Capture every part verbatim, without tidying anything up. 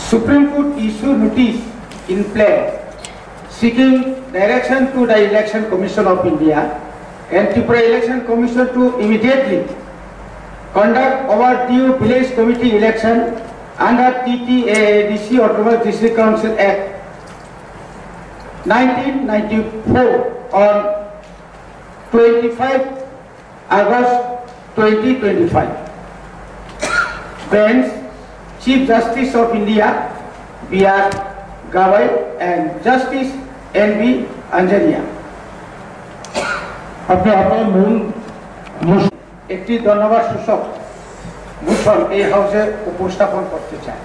Supreme Court issue notice in play seeking direction to the Election Commission of India and Tripura Election Commission to immediately conduct overdue village committee election under T T A A D C Autonomous District Council Act nineteen ninety-four on twenty-five August twenty twenty-five. Bench, Chief Justice of India B R Gavai and Justice N V Anjania. আপনি আপনার মূল মূল একটি ধন্যবাদ সূচক ঘোষণ এই হাউসে উপস্থাপন করতে চাই।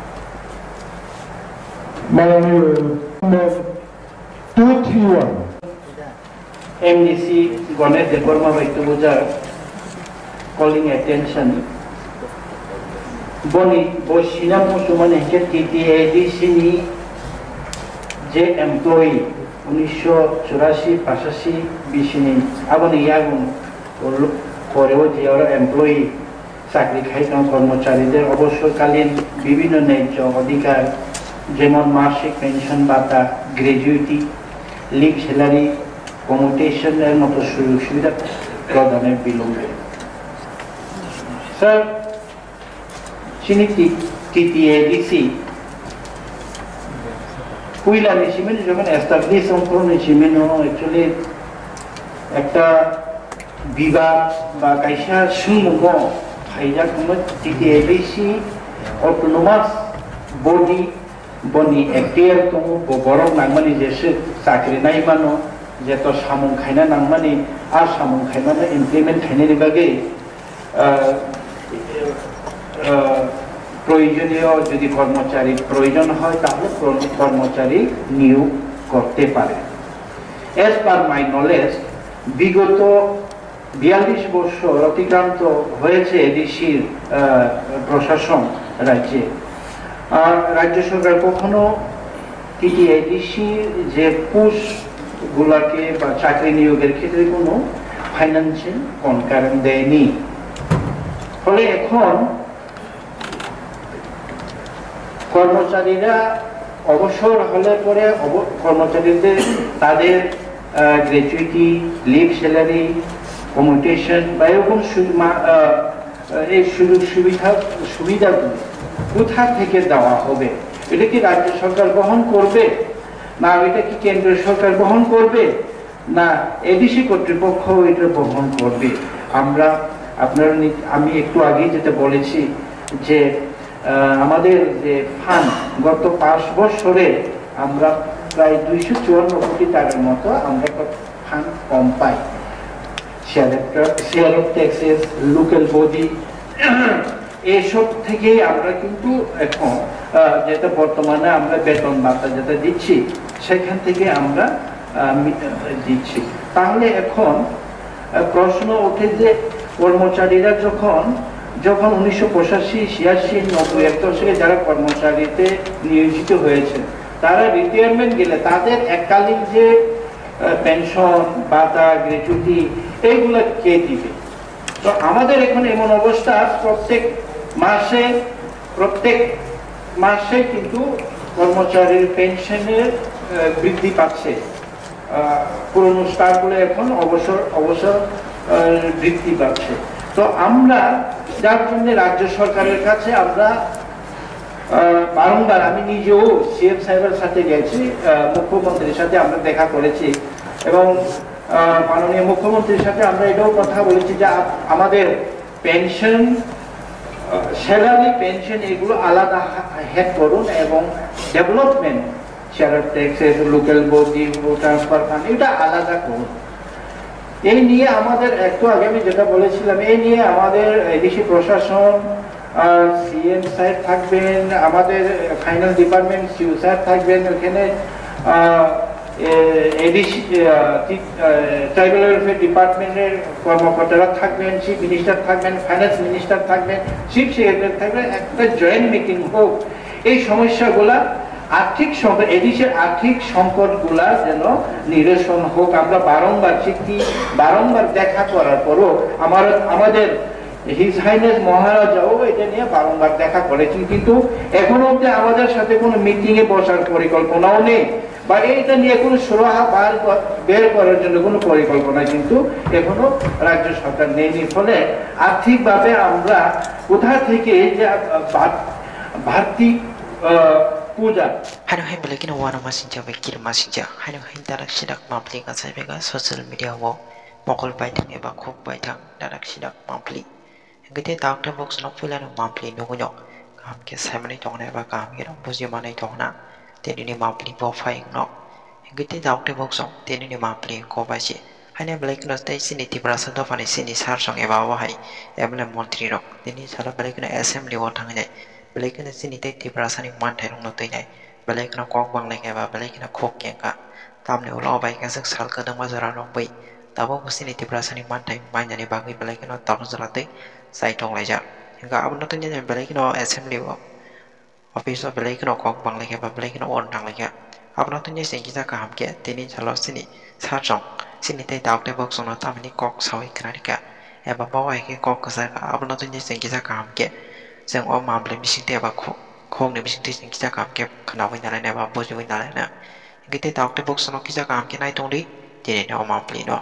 মাননীয় two three one. M D C Ganesh Debbarma bai tubujak, calling attention. Boni bo sinam muchumani hinkhe T T A D C ni je employee unisho churashi pachashi bisini aboni yagung koreo je oro employee chakri khai tongo, kormocharider obosorkalin bibhinno naijjo odhikar, jemon masik pension bata, gratuity, leave salary, commutation er moto sujog subida prodane bilombe. Sir, chini T-, T T A D C puila ni simino jokhon establish ongphuru ni simino actually ekta bibak ba kaisa swngmungo phaijak tongo, T T A D C autonomous body, boni ekhtiar tongo, bo borok nangmani je se chakri nai mano, je to samung khaina nangmani, a samung khaimano implement khainani bagwi, ah, ah, proyojoniyo jodi kormochari proyojon hoy, tahole kor-, kormochari niyog korte pare. As per my knowledge, bigoto বিয়াল্লিশ বছর অতিক্রান্ত হয়েছে এডিসির, আহ, প্রশাসন রাজ্যে। আর রাজ্য সরকার কখনো টিটিআইডিসি যে পোস্ট গুলাকে বা চাকরি নিয়োগের ক্ষেত্রে কোনো ফাইন্যান্সিয়াল কনকারেন্ট দেয়নি। ফলে এখন কর্মচারীরা অবসর হলে পরে অব-, কর্মচারীদের তাদের, আহ, গ্র্যাচুইটি, লিভ স্যালারি, কমিউটেশন বা এরকম সু-, মা-, আহ, এই সুযোগ সুবিধা, সুবিধাগুলো কোথা থেকে দেওয়া হবে? এটা কি রাজ্য সরকার বহন করবে, না এটা কি কেন্দ্রীয় সরকার বহন করবে? না, এডিসি কর্তৃপক্ষ এটা বহন করবে। আমরা, আপনারা নি-, আমি একটু আগেই যেটা বলেছি যে, আহ, আমাদের যে ফান্ড, গত পাঁচ বছরে আমরা প্রায় দুইশো চুয়ান্ন কোটি টাকার মতো আমরা একটা ফান্ড কম পাই। শেয়ার অফ ট্যা-, share of taxes, local body, এইসব থেকেই আমরা কিন্তু এখন, আহ, যেটা বর্তমানে আমরা বেতন ভাতা যেটা দিচ্ছি, সেখান থেকে আমরা, আহ, মি-, আহ, দিচ্ছি। তাহলে এখন, আহ, প্রশ্ন ওঠে যে কর্মচারীরা যখন, যখন উনিশশো পঁচাশি, ছিয়াশি, নব্বই, এক দশকে যারা কর্মচারীতে নিয়োজিত হয়েছে, তারা রিটায়ারমেন্ট গেলে তাদের এককালীন যে, আহ, পেনশন, ভাতা, গ্র্যাচুইটি, এইগুলা কে দিবে? তো আমাদের এখন এমন অবস্থা, প্রত্যেক মাসে, প্রত্যেক মাসে কিন্তু কর্মচারীর পেনশনের, আহ, বৃদ্ধি পাচ্ছে। আহ, পুরনো স্টাফগুলো এখন অবসর, অবসর, আহ, বৃদ্ধি পাচ্ছে। তো আমরা যার জন্য রাজ্য সরকারের কাছে আমরা আহ, বারংবার আমি নিজেও সিএম সাহেবের সাথে গেছি, আহ, মুখ্যমন্ত্রীর সাথে আমরা দেখা করেছি এবং, আহ, মাননীয় মুখ্যমন্ত্রীর সাথে আমরা এটাও কথা বলেছি যে আপ-, আমাদের পেনশন, আহ, স্যালারি, পেনশন এগুলো আলাদা হা-, হেড করুন এবং development, share of taxes, local body, transfer fund, এটা আলাদা করুন। এই নিয়ে আমাদের একটু আগে আমি যেটা বলেছিলাম, এই নিয়ে আমাদের এডিসি প্রশাসন, আহ, সিএম সাহেব থাকবেন, আমাদের ফাইন্যান্স ডিপার্টমেন্ট সিইও স্যার থাকবেন, ওখানে, আহ, এ, এডিসি, আহ, টি-, আহ, ট্রাইবাল ওয়েলফেয়ার ডিপার্টমেন্টের কর্মকর্তারা থাকবেন, চিফ মিনিস্টার থাকবেন, ফাইন্যান্স মিনিস্টার থাকবেন, চিফ সেক্রেটারি থাকবেন, একটা জয়েন্ট মিটিং হোক। এই সমস্যাগুলা আর্থিক সংকট, এডিসির আর্থিক সংকটগুলা যেন নিরসন হোক। আমরা বারংবার চিঠি, বারংবার দেখা করার পরও আমার, আমাদের হিজ হাইনেস মহারাজাও এটা নিয়ে বারংবার দেখা করেছেন, কিন্তু এখনো অবধি আমাদের সাথে কোনো মিটিং এ বসার পরিকল্পনাও নেই, বা এইটা নিয়ে কোনো সুরাহা বার ক-, বের করার জন্য কোনো পরিকল্পনা কিন্তু এখনো রাজ্য সরকার নেয়নি। ফলে আর্থিকভাবে আমরা কোথা থেকে যে, আহ, বাড়-, বাড়তি, আহ, পূজা Haino hai belai kheno uanama sincha bai kirima sincha. Haino hai darak sidak mapli kasai bega social media o mokol baithang eba khuk baithang darak sidak mapli. Hingke te darak te box no puila no mapli nugui no. Kaham khe saimani tongna eba kaham khe no bujimanai tongna. Te nini mapli bo phai no. Hingke te darak te box no te nini mapli ko bai se. Haino belai kheno tei chini Tiprasa dophani chini sar song eba obo hai M L A montri rok. Tini salo belai kheno assembly o thangnai. Belai kheno chini tei Tiprasa ni manthai rok no twi nai. Belai kheno kok banglai khe ba belai kheno khuk kengkha. Tamni ulo o bai khe swk sal kwdwkma jora rok bai tabuk bo chini Tiprasa ni manthai mainani bagwi belai kheno tok jora twi chaitok laijak. Hingkhe abono twi nai belai kheno assembly o office o belai kheno kok banglai khe ba belai kheno or nanglai khe. Abono twi nai chwng kisa kaham khe tini salo chini sar song chini tei darak tei box no tamni kok saui khna rikha. Eba bo hai khe kok kwchar kha. Abono twi nai chwng kisa kaham khe chwng o mapli bising tei eba khuk, khukni bising twi chwng kisa kaham khe khnaui nalai nai ba bujiui nalai nai. Hingke te darak te box no kisa kaham khe nai tongdi, tini no mapli no.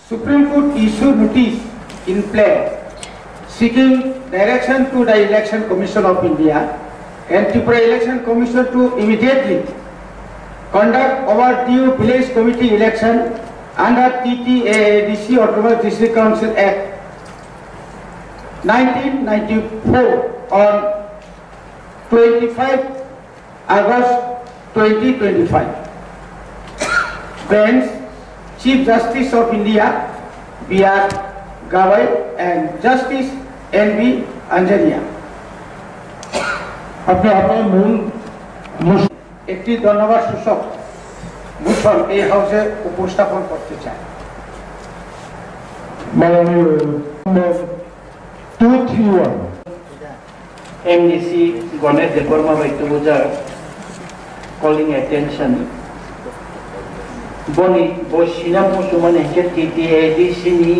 Supreme Court issued notice in plea seeking direction to the Election Commission of India and Tripura Election Commission to immediately conduct overdue Village Committee election under T T A A D C Autonomous District Council Act nineteen ninety-four on twenty-five August twenty twenty-five. Bench, Chief Justice of India, B R Gavai and Justice N V Anjania. আপনি আপনার মূল মোশন একটি ধন্যবাদ সূচক মোশন এই হাউসে উপস্থাপন করতে চাই। মাননীয় two three one. M D C Ganesh Debbarma bai tubujak, calling attention. Boni bo sina muchumani hinkhe T T A D C ni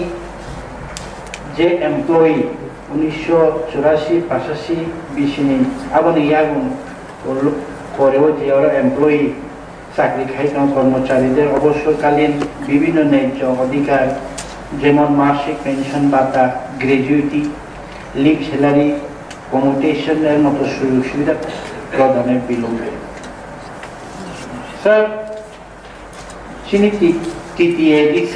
je employee unisho churashi pachashi bisini aboni yagung koreo je oro employee chakri khai tongo, kormocharider obosorkalin bibhinno naijjo odhikar, jemon masik pension bata, gratuity, leave salary, commutation er moto sujog subida prodane bilombe. Sir, chini T-, T T A D C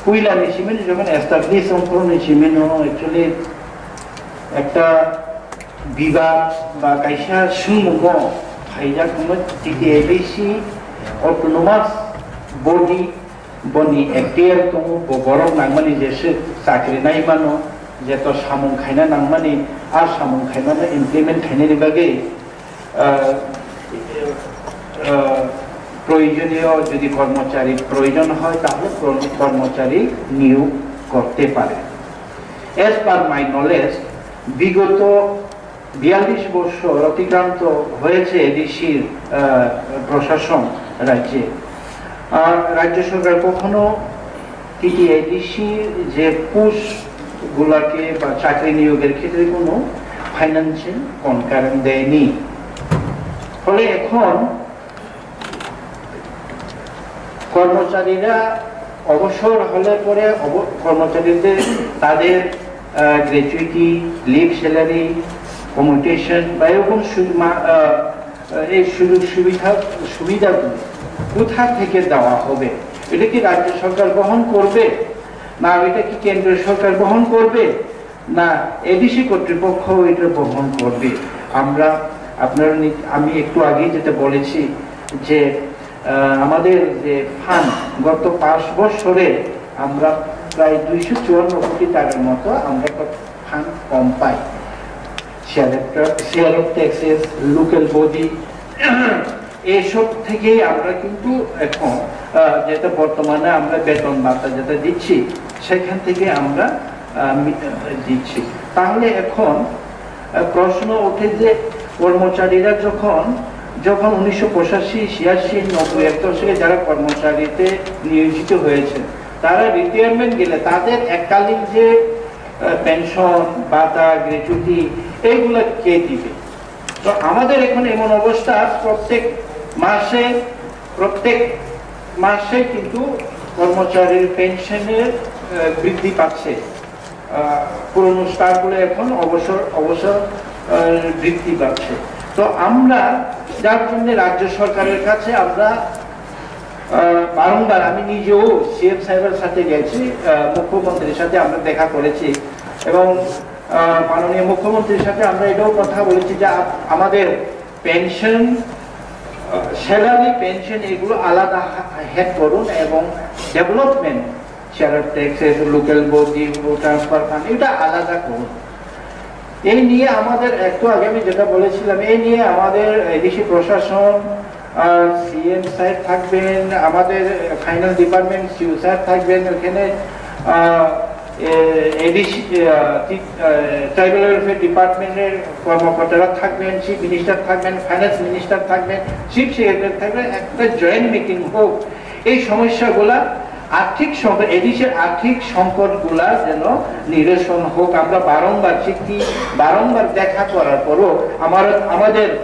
puilani simi jokhon establish ongphuru ni simi no actually ekta bibak ba kaisa swngmungo phaijak, omo T T A D C autonomous body, boni ekhtiar tongo, bo borok nangmani jeswk chakri nai mano, jeto samung khaina nangmani, a samung khaimano implement khainani bagwi, ah, ah, proyojoniyo jodi kormochari proyojon hoy, tahole kor-, kormochari niyog korte pare. As per my knowledge, bigoto বিয়াল্লিশ বছর অতিক্রান্ত হয়েছে এডিসির, আহ, প্রশাসন রাজ্যে। আর রাজ্য সরকার কখনো টিটিআইডিসি যে পোস্ট গুলাকে বা চাকরি নিয়োগের ক্ষেত্রে কোনো ফাইন্যান্সিয়াল কনকারেন্ট দেয়নি। ফলে এখন কর্মচারীরা অবসর হলে পরে অব-, কর্মচারীদের তাদের, আহ, গ্র্যাচুইটি, লিভ স্যালারি, কমিউটেশন বা এরকম সু-, মা-, আহ, এই সুযোগ সুবিধা, সুবিধাগুলো কোথা থেকে দেওয়া হবে? এটা কি রাজ্য সরকার বহন করবে, না এটা কি কেন্দ্রীয় সরকার বহন করবে? না, এডিসি কর্তৃপক্ষ এটা বহন করবে। আমরা, আপনারা নি-, আমি একটু আগেই যেটা বলেছি যে, আহ, আমাদের যে ফান্ড, গত পাঁচ বছরে আমরা প্রায় দুইশো চুয়ান্ন কোটি টাকার মতো আমরা একটা ফান্ড কম পাই। শেয়ার অফ ট্যা-, share of taxes, local body, এইসব থেকেই আমরা কিন্তু এখন, আহ, যেটা বর্তমানে আমরা বেতন ভাতা যেটা দিচ্ছি, সেখান থেকে আমরা, আহ, মি-, আহ, দিচ্ছি। তাহলে এখন, আহ, প্রশ্ন ওঠে যে কর্মচারীরা যখন, যখন উনিশশো পঁচাশি, ছিয়াশি, নব্বই, একাত্তর সালে যারা কর্মচারীতে নিয়োজিত হয়েছে, তারা রিটায়ারমেন্ট গেলে তাদের এককালীন যে পেনশন, ভাতা, গ্র্যাচুইটি, এইগুলো কে দিবে? তো আমাদের এখন এমন অবস্থা, প্রত্যেক মাসে প্রত্যেক মাসে কিন্তু কর্মচারীর পেনশনের আহ, বৃদ্ধি পাচ্ছে। আহ, পুরনো স্টাফগুলো এখন অবসর অবসর আহ, বৃদ্ধি পাচ্ছে। তো আমরা যার জন্য রাজ্য সরকারের কাছে আমরা আহ, বারংবার, আমি নিজেও সিএম সাহেবের সাথে গেছি, আহ, মুখ্যমন্ত্রীর সাথে আমরা দেখা করেছি এবং আহ, মাননীয় মুখ্যমন্ত্রীর সাথে আমরা এটাও কথা বলেছি যে আপ- আমাদের পেনশন, স্যালারি, পেনশন এগুলো আলাদা হেড করুন এবং development, share taxes, local body, transfer fund, এটা আলাদা করুন। এই নিয়ে আমাদের, একটু আগে আমি যেটা বলেছিলাম, এই নিয়ে আমাদের এডিসি প্রশাসন, সিএম স্যার থাকবেন, আমাদের ফাইন্যান্স ডিপার্টমেন্ট সিইও স্যার থাকবেন, ওখানে এডিসি, ট্রাইবাল ওয়েলফেয়ার ডিপার্টমেন্টের কর্মকর্তারা থাকবেন, চিফ মিনিস্টার থাকবেন, ফাইন্যান্স মিনিস্টার থাকবেন, চিফ সেক্রেটারি থাকবেন, একটা জয়েন্ট মিটিং হোক। এই সমস্যাগুলা, আর্থিক সংকট, এডিসির আর্থিক সংকটগুলা যেন নিরসন হোক। আমরা বারংবার চিঠি, বারংবার দেখা করার পরও আমার আমাদের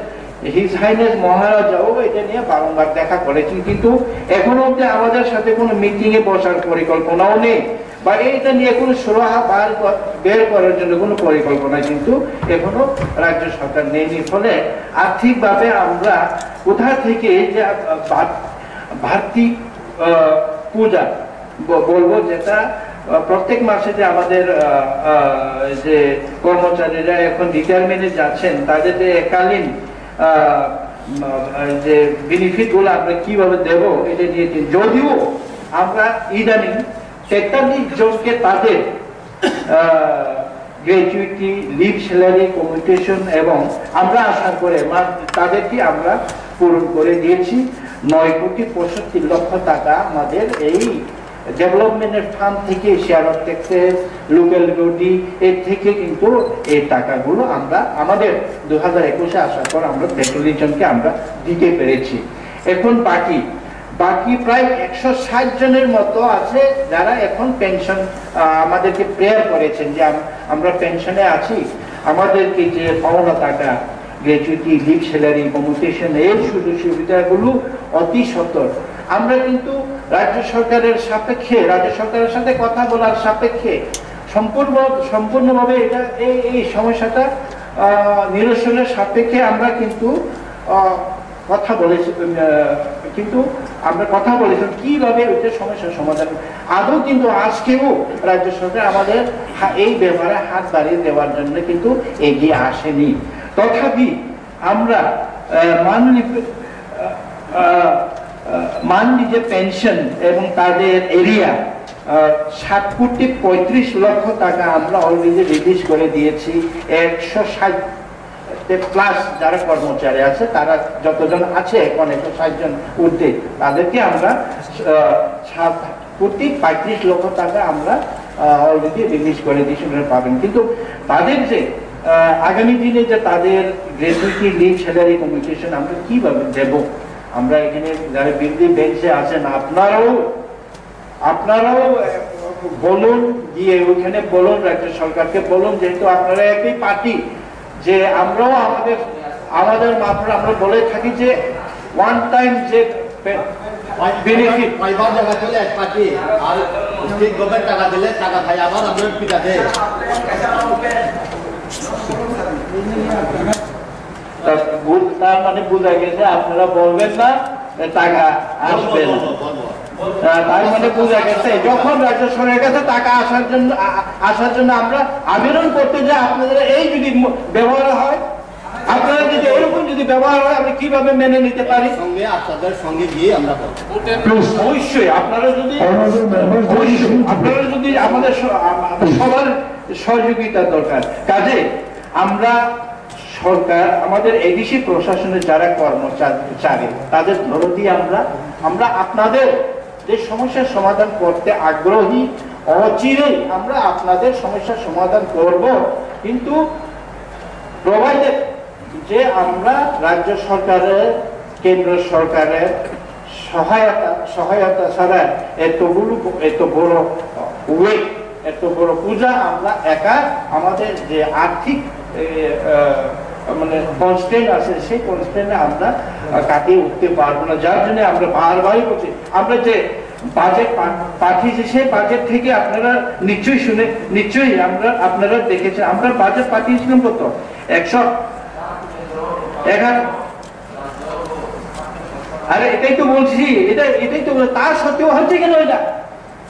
হিজ হাইনেস মহারাজাও এটা নিয়ে বারংবার দেখা করেছেন, কিন্তু এখনো অবধি আমাদের সাথে কোনো মিটিং এ বসার পরিকল্পনাও নেই, বা এইটা নিয়ে কোনো সুরাহা বার ক- বের করার জন্য কোনো পরিকল্পনা কিন্তু এখনো রাজ্য সরকার নেয়নি। ফলে আর্থিকভাবে আমরা কোথা থেকে যে, আহ, বাড়- বাড়তি, আহ, পূজা ব- বলবো, যেটা আহ, প্রত্যেক মাসে যে আমাদের আহ, আহ, যে কর্মচারীরা এখন রিটায়ারমেন্টে যাচ্ছেন, তাদের যে এককালীন আহ, উম, আহ, যে বেনিফিট গুলো আমরা কিভাবে দেব, এটা নিয়ে চিন- যদিও আমরা ইদানিং তেতাল্লিশ জনকে তাদের গ্র্যাচুইটি, লিভ স্যালারি, কমিউটেশন এবং আমরা আসার পরে মা- তাদেরকে আমরা পূরণ করে দিয়েছি। নয় কোটি পঁয়ষট্টি লক্ষ টাকা আমাদের এই ডেভেলপমেন্টের ফান্ড থেকে, share of taxes, local body, এর থেকে কিন্তু এই টাকাগুলো আমরা আমাদের দু হাজার একুশে আসার পর আমরা তেতাল্লিশ জনকে আমরা দিতে পেরেছি। এখন বাকি বাকি প্রায় একশো ষাট জনের মতো আছে, যারা এখন পেনশন, আহ, আমাদেরকে প্রেয়ার করেছেন যে আম- আমরা পেনশনে আছি, আমাদেরকে যে পাওনা টাকা, গ্র্যাচুইটি, লিভ স্যালারি, কমিউটেশন, এই সুযোগ সুবিধাগুলো অতি সত্বর। আমরা কিন্তু রাজ্য সরকারের সাপেক্ষে, রাজ্য সরকারের সাথে কথা বলার সাপেক্ষে সম্পূর্ণ সম্পূর্ণভাবে এটা এই এই সমস্যাটা আহ, নিরসনের সাপেক্ষে আমরা কিন্তু আহ, কথা বলেছি, আহ, কিন্তু আমরা কথা বলেছি কিভাবে ওইটা সমস্যার সমাধান। আদৌ কিন্তু আজকেও রাজ্য সরকার আমাদের হা- এই ব্যাপারে হাত বাড়িয়ে দেওয়ার জন্য কিন্তু এগিয়ে আসেনি। তথাপি আমরা আহ, মাননীয় আহ, আহ, আহ, মাননীয় যে পেনশন এবং তাদের এরিয়া সাত কোটি পঁয়ত্রিশ লক্ষ টাকা আমরা অলরেডি রিলিজ করে দিয়েছি। একশো ষাট প্লাস যারা কর্মচারী আছে, তারা যতজন আছে এখন একশো ষাট জন ঊর্ধ্বে, তাদেরকে আমরা আহ, সাত কোটি পঁয়ত্রিশ লক্ষ টাকা আমরা অলরেডি রিলিজ করে দিয়েছি, ওনারা পাবেন। কিন্তু তাদের যে আহ, আগামী দিনে যে তাদের গ্র্যাচুইটি, লিভ স্যালারি, কমিউটেশন আমরা কিভাবে দেব? আমরা এখানে যারা বিরোধী বেঞ্চে আছেন, আপনারাও আপনারাও আহ, বলুন, গিয়ে ওইখানে বলুন, রাজ্য সরকারকে বলুন, যেহেতু আপনারা একই পার্টি, যে আমরাও আমাদের আমাদের মারফত আমরা বলে থাকি যে ওয়ান টাইম যে বেনিফিট। কয়বার দেখা চলে এক পার্টি, আর স্টেট গভর্নমেন্ট টাকা দিলে টাকা খায়, আবার আমরা পিঠা দেয়। তার বু- তার মানে বোঝা গেছে আপনারা বলবেন না, এ, টাকা আসবে না। আহ, তার মানে বোঝা গেছে যখন রাজ্য সরকারের কাছে টাকা আসার জন্য আ- আসার জন্য আমরা আবেদন করতে যে আপনাদের এই যদি ম- ব্যবহার হয়, আপনারা যদি এরকম যদি ব্যবহার হয়, আমরা কিভাবে মেনে নিতে পারি? সঙ্গে আপনাদের সঙ্গে গিয়ে আমরা করব। অবশ্যই আপনারা যদি অবশ্যই আপনারা যদি আমাদের স- আ- আ- সবার সহযোগিতা দরকার। কাজে আমরা সরকার, আমাদের এডিসি প্রশাসনের যারা কর্মচারী, তাদের দরদি আমরা আমরা আপনাদের যে সমস্যার সমাধান করতে আগ্রহী, অচিরেই আমরা আপনাদের সমস্যার সমাধান করব। কিন্তু প্রোভাইডেড যে আমরা রাজ্য সরকারের, কেন্দ্র সরকারের সহায়তা, সহায়তা ছাড়া এত বড়, এত বড় ওয়েট, এত বড় পূজা আমরা একা আমাদের যে আর্থিক, এ, আহ, মানে কনস্ট্রেন্ট আছে, সেই কনস্ট্রেন্টে আমরা, আহ, কাটিয়ে উঠতে পারবো না। যার জন্য আমরা বারবারই বলছি, আমরা যে বাজেট পা-, পাঠিয়েছি, সেই বাজেট থেকে আপনারা নিশ্চয়ই শুনে, নিশ্চয়ই আমরা, আপনারা দেখেছেন, আমরা বাজেট পাঠিয়েছিলাম কত? একশো এগারো। আরে, এটাই তো বলছি, এটা, এটাই তো বল-, তা সত্ত্বেও হচ্ছে কেন এটা?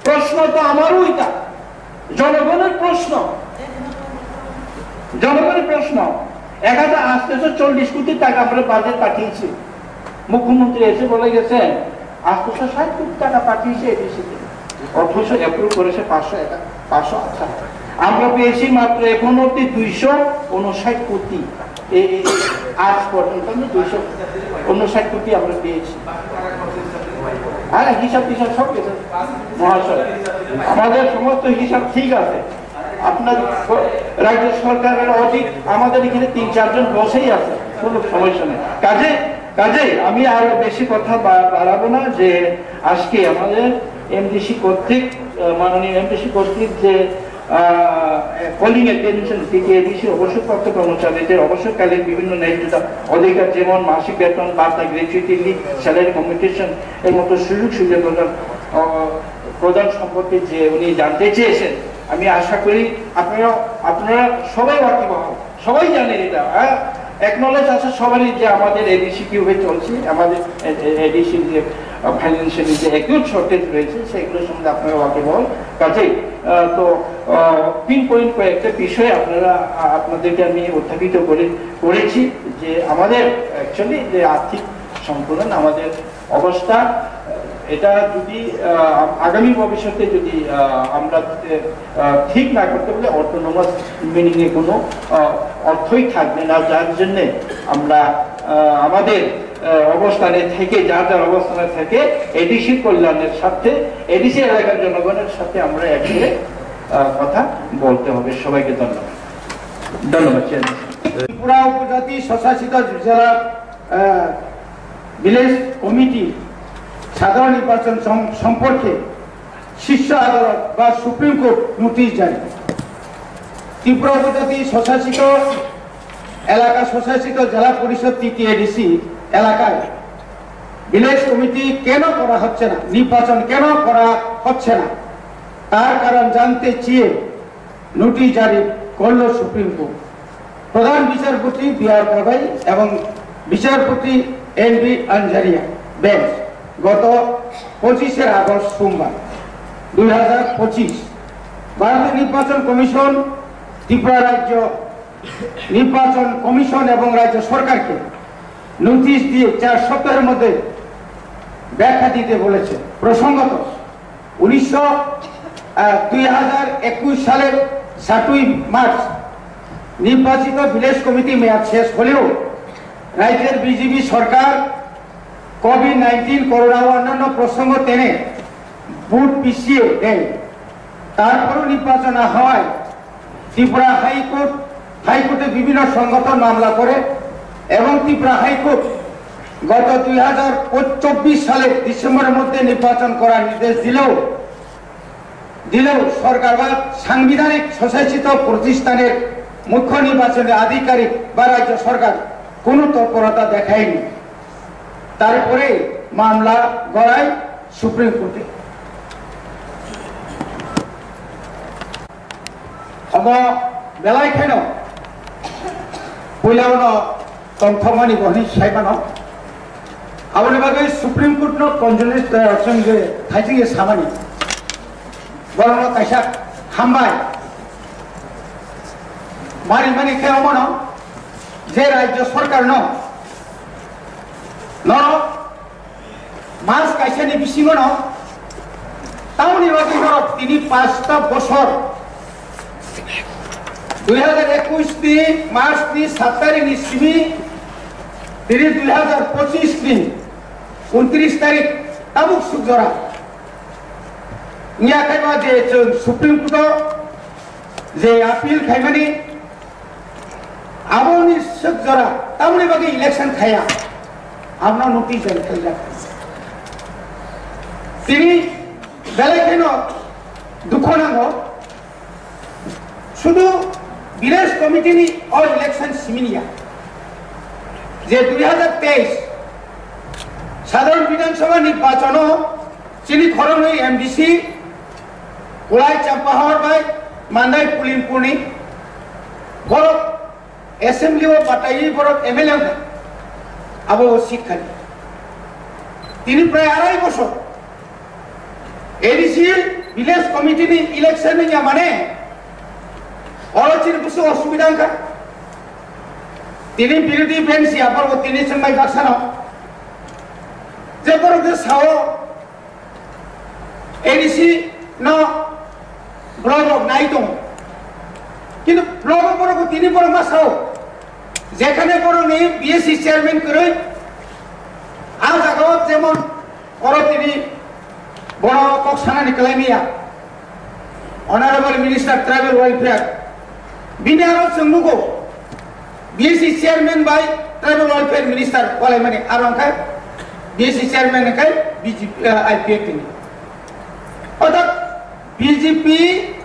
প্রশ্ন তো আমারও এটা, জনগণের প্রশ্ন, জনগণের প্রশ্ন। এক হাজার আটশো চল্লিশ কোটি টাকা আমরা বাজেট পাঠিয়েছি। মুখ্যমন্ত্রী এসে বলে গেছেন, আটশো ষাট কোটি টাকা পাঠিয়েছে এডিসিতে, অথচ অ্যাপ্রুভ করেছে পাঁচশো একা-, পাঁচশো আঠারো। আমরা পেয়েছি মাত্র এখন অব্দি দুইশো ঊনষাট কোটি। এই, এই, আজ পর্যন্ত আমরা দুইশো ঊনষাট কোটি আমরা পেয়েছি। হ্যাঁ, হিসাব টিসাব সব কিছু, মহাশয়, আমাদের সমস্ত হিসাব ঠিক আছে। আপনার স-, রাজ্য সরকারের অডিট আমাদের এখানে তিন চারজন বসেই আছে, কোনো সমস্যা নেই। কাজে, কাজে আমি আর বেশি কথা বা-, বাড়াবো না যে আজকে আমাদের এমডিসি কর্তৃক, আহ, মাননীয় এমডিসি কর্তৃক যে, আহ, কলিং অ্যাটেনশন, টিটিএডিসি অবসরপ্রাপ্ত কর্মচারীদের অবসরকালীন বিভিন্ন ন্যায্য অধিকার, যেমন মাসিক বেতন, ভাতা, গ্র্যাচুইটি, লিভ, স্যালারি কমিউনিকেশন এর মতো সুযোগ সুবিধা প্রদান, আহ, প্রদান সম্পর্কে যে উনি জানতে চেয়েছেন, আমি আশা করি আপনারা, আপনারা সবাই ওয়াকিবহাল। সবাই জানে এটা, হ্যাঁ? অ্যাকনোলেজ আছে সবারই যে আমাদের এডিসি কিভাবে চলছে, আমাদের এ-, এ-, এডিসির যে, আহ, ফাইন্যান্সিয়ালি যে অ্যাকিউট শর্টেজ রয়েছে, সেগুলো সম্বন্ধে আপনারা ওয়াকিবহাল। কাজেই, আহ, তো, আহ, পিন পয়েন্ট কয়েকটা বিষয় আপনারা, আ-, আপনাদেরকে আমি উত্থাপিত করে, করেছি যে আমাদের অ্যাকচুয়ালি যে আর্থিক সংকুলন, আমাদের অবস্থা, এটা যদি, আহ, আগামী ভবিষ্যতে যদি, আহ, আমরা, আহ, ঠিক না করতে পারলে অটোনোমাস মিনিং এ কোনো, আহ, অর্থই থাকবে না, যার জন্যে আমরা, আহ, আমাদের, আহ, অবস্থানে থেকে, যার যার অবস্থানে থেকে এডিসি কল্যাণের স্বার্থে, এডিসি এলাকার জনগণের সাথে আমরা একেবারে, আহ, কথা বলতে হবে। সবাইকে ধন্যবাদ। ধন্যবাদ, চেয়ারম্যান। ত্রিপুরা উপজাতি স্বশাসিত জেলা, আহ, ভিলেজ কমিটির সাধারণ নির্বাচন সম-, সম্পর্কে শীর্ষ আদালত বা সুপ্রিম কোর্ট নোটিশ জারি। ত্রিপুরা উপজাতি স্বশাসিত এলাকা স্বশাসিত জেলা পরিষদ, টিটিএডিসি এলাকায় ভিলেজ কমিটি কেন করা হচ্ছে না, নির্বাচন কেন করা হচ্ছে না, তার কারণ জানতে চেয়ে নোটিশ জারি করল সুপ্রিম কোর্ট। প্রধান বিচারপতি বি আর গগৈ এবং বিচারপতি এন বি আঞ্জারিয়া বেঞ্চ গত পঁচিশে আগস্ট, সোমবার, দুই হাজার পঁচিশ, ভারতের নির্বাচন কমিশন ত্রিপুরা রাজ্য নির্বাচন কমিশন এবং রাজ্য সরকারকে নোটিশ দিয়ে চার সপ্তাহের মধ্যে ব্যাখ্যা দিতে বলেছে। প্রসঙ্গত, উনিশশো, আহ, দুই হাজার একুশ সালের সাতই মার্চ নির্বাচিত ভিলেজ কমিটি মেয়াদ শেষ হলেও রাজ্যের বিজেপি সরকার কোভিড নাইনটিন, করোনা ও অন্যান্য প্রসঙ্গ টেনে ভোট পিছিয়ে দেয়। তারপরও নির্বাচন না হওয়ায় ত্রিপুরা হাইকোর্ট, হাইকোর্টে বিভিন্ন সংগঠন মামলা করে এবং ত্রিপুরা হাইকোর্ট গত দুই হাজার চব্বিশ সালের ডিসেম্বরের মধ্যে নির্বাচন করার নির্দেশ দিলেও, দিলেও সরকার বা সাংবিধানিক স্বশাসিত প্রতিষ্ঠানের মুখ্য নির্বাচনী আধিকারিক বা রাজ্য সরকার কোনো তৎপরতা দেখায়নি। তারপরে মামলা গড়ায় সুপ্রিম কোর্টে। Omo belai kheno puila uno tongthokmani bo hinwi sai mano. Aboni bagwi Supreme Court no consolation, eh, chwng je thaising je samani. Borokno kaisa hambai. Mani mani khe omono je rajya sarkar no, no Mas kaisani bisingono tamoni bagwi norok tini pasta bosor, dui hajar ekush ni March ni sat tarik ni simi tini dui hajar pochish ni untris tarik tabuk sukjora. Wngya khe ba je chwng Supreme Court o je appeal khaimani, aboni swk jora tamoni bagwi election khaiya, abono notice jari khaijak. Tini belai kheno dukho nango, sudu village committee ni o election siminiya, je dui hazar teis sadharon Bidhan Sabha nirbachon o chini khoroknwi M D C Kulai Champahor bai Mandai Pulinpur ni borok assembly o bataiwi borok M L A wngkha, abo o seat khali. Tini prai arai bosor A D C village committee ni election wngya mane oro chini bwswk osubida wngkha. Tini birodhi bench ya borok tini chwngbai baksano je borok je sao A D C no block rok nai tongo. Kintu block o borok tini borok ma sao. Jekhane borok ni B S C chairman kwrwi, a jaga o jemon oro tini borok kok sanani kwlai maya. Honorable Minister Tribal Welfare, bini aro chwng nugo, B S C chairman bai tribal welfare minister walaimani, aro hwnkhe B S C chairman hwnkhe B J P, eh, I P F T ni. Orthat B J P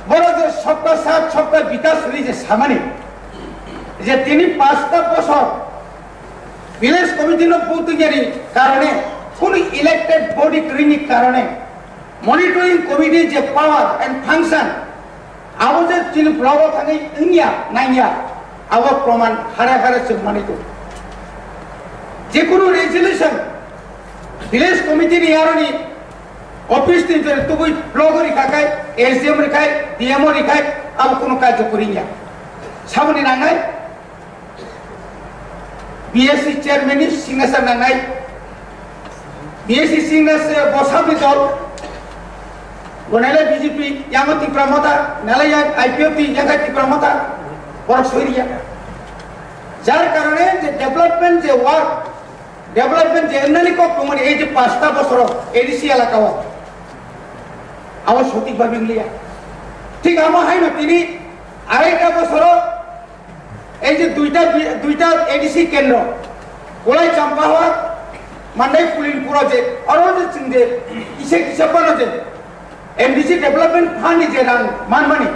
borok je sabka saath sabka bikas hwnwi je samani, je tini pasta bosor village committee no butunyani karone, kunu elected body kwrwini karone, monitoring committee je power and function, abo je chini blogo thangwi wngya, nangya, abo proman hare hare chwng manwi tongo. Jekunu resolution village committee ni aroni office ni je tubui blogo rikha khai, S D M rikha khai, D M O rikha khai, abo kunu karjo kwrwi wngya. Saboni nangnai, B S C chairman ni signature nangnai. B S C signature bo sabni dol. Bo nale B J P, yango Tipra Motha, nale yang I P F T, yang kai Tipra Motha. Borok soi riya. Jar karone je development je work, development je wngnani kok tongmani ei je pasta bosoro A D C elaka o. Abo sotik bhabe wngliya. Thik amo haino tini araita bosoro Ei je duita bi-, duita A D C kendro, Kulai Champahor, Mandai Pulinpuro je, oro je chwng je, kisa kisa phano je, M D C Development Fund ni je rang manmani,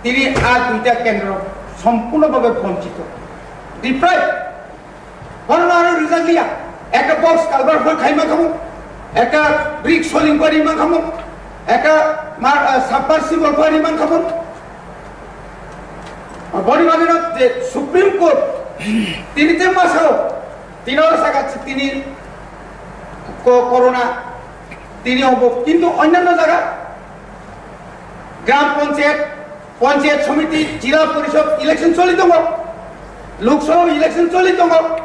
tini a duita kendro sompurno bhabe bonchito. Deprive, bono aro rijak liya, ekta box culvert hoi khai mankhamu, ekta brick soling pari mankhamu, ekta mar-, ah, submersible pari mankhamu. Boni bagwino je Supreme Court tini te ma sao, tini oro saka tini ko-, corona tini obo, kintu onnanno jaga gram panchayat, panchayat samiti, jila porishod election choli tongo, Lok Sabha election choli tongo.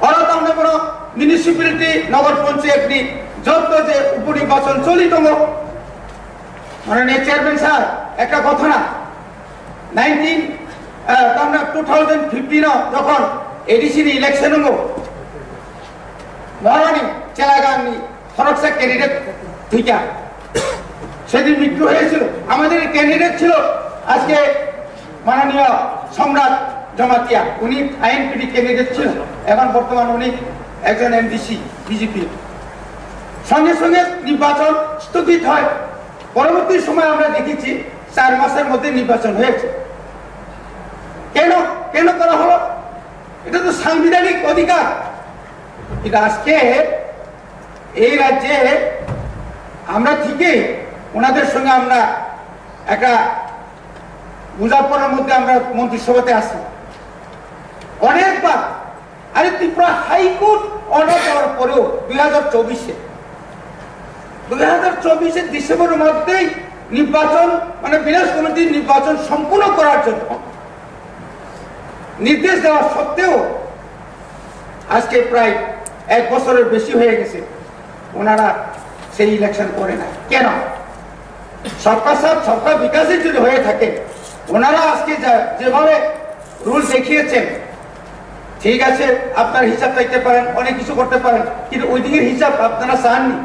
Oro tamni bono municipality, nogor panchayat ni joto je upo nirbachon choli tongo. Mananiya chairman sir, ekta ghotona, nineteen, eh, tamni two thousand fifteen o jokhon A D C ni election wngo, Maharani Chelagang ni খরচা ক্যান্ডিডেট দুইটা, সেদিন বিদ্রোহ হয়েছিল। আমাদের ক্যান্ডিডেট ছিল আজকে মাননীয় সম্রাট জমাতিয়া, উনি আইএনপিটি ক্যান্ডিডেট ছিল, এখন বর্তমান উনি একজন এমডিসি বিজেপি। সঙ্গে সঙ্গে নির্বাচন স্থগিত হয়। পরবর্তী সময় আমরা দেখেছি চার মাসের মধ্যে নির্বাচন হয়েছে। কেন, কেন করা হলো? এটা তো সাংবিধানিক অধিকার। কিন্তু আজকে এই রাজ্যে আমরা ঠিকই ওনাদের সঙ্গে আমরা একটা বোঝাপড়ার মধ্যে আমরা মন্ত্রিসভাতে আছি। অনেকবার, আরে, ত্রিপুরা হাইকোর্ট অর্ডার দেওয়ার পরেও দুই হাজার চব্বিশে, দুই হাজার চব্বিশের ডিসেম্বরের মধ্যেই নির্বাচন, মানে, ভিলেজ কমিটির নির্বাচন সম্পূর্ণ করার জন্য নির্দেশ দেওয়া সত্ত্বেও আজকে প্রায় এক বছরের বেশি হয়ে গেছে, ওনারা সেই ইলেকশন করে না। কেন? সবকা সাথ সবকা বিকাশই যদি হয়ে থাকে, ওনারা আজকে যা, যেভাবে রুল দেখিয়েছেন, ঠিক আছে, আপনার হিসাব চাইতে পারেন, অনেক কিছু করতে পারেন, কিন্তু ওই দিকের হিসাব আপনারা চাননি।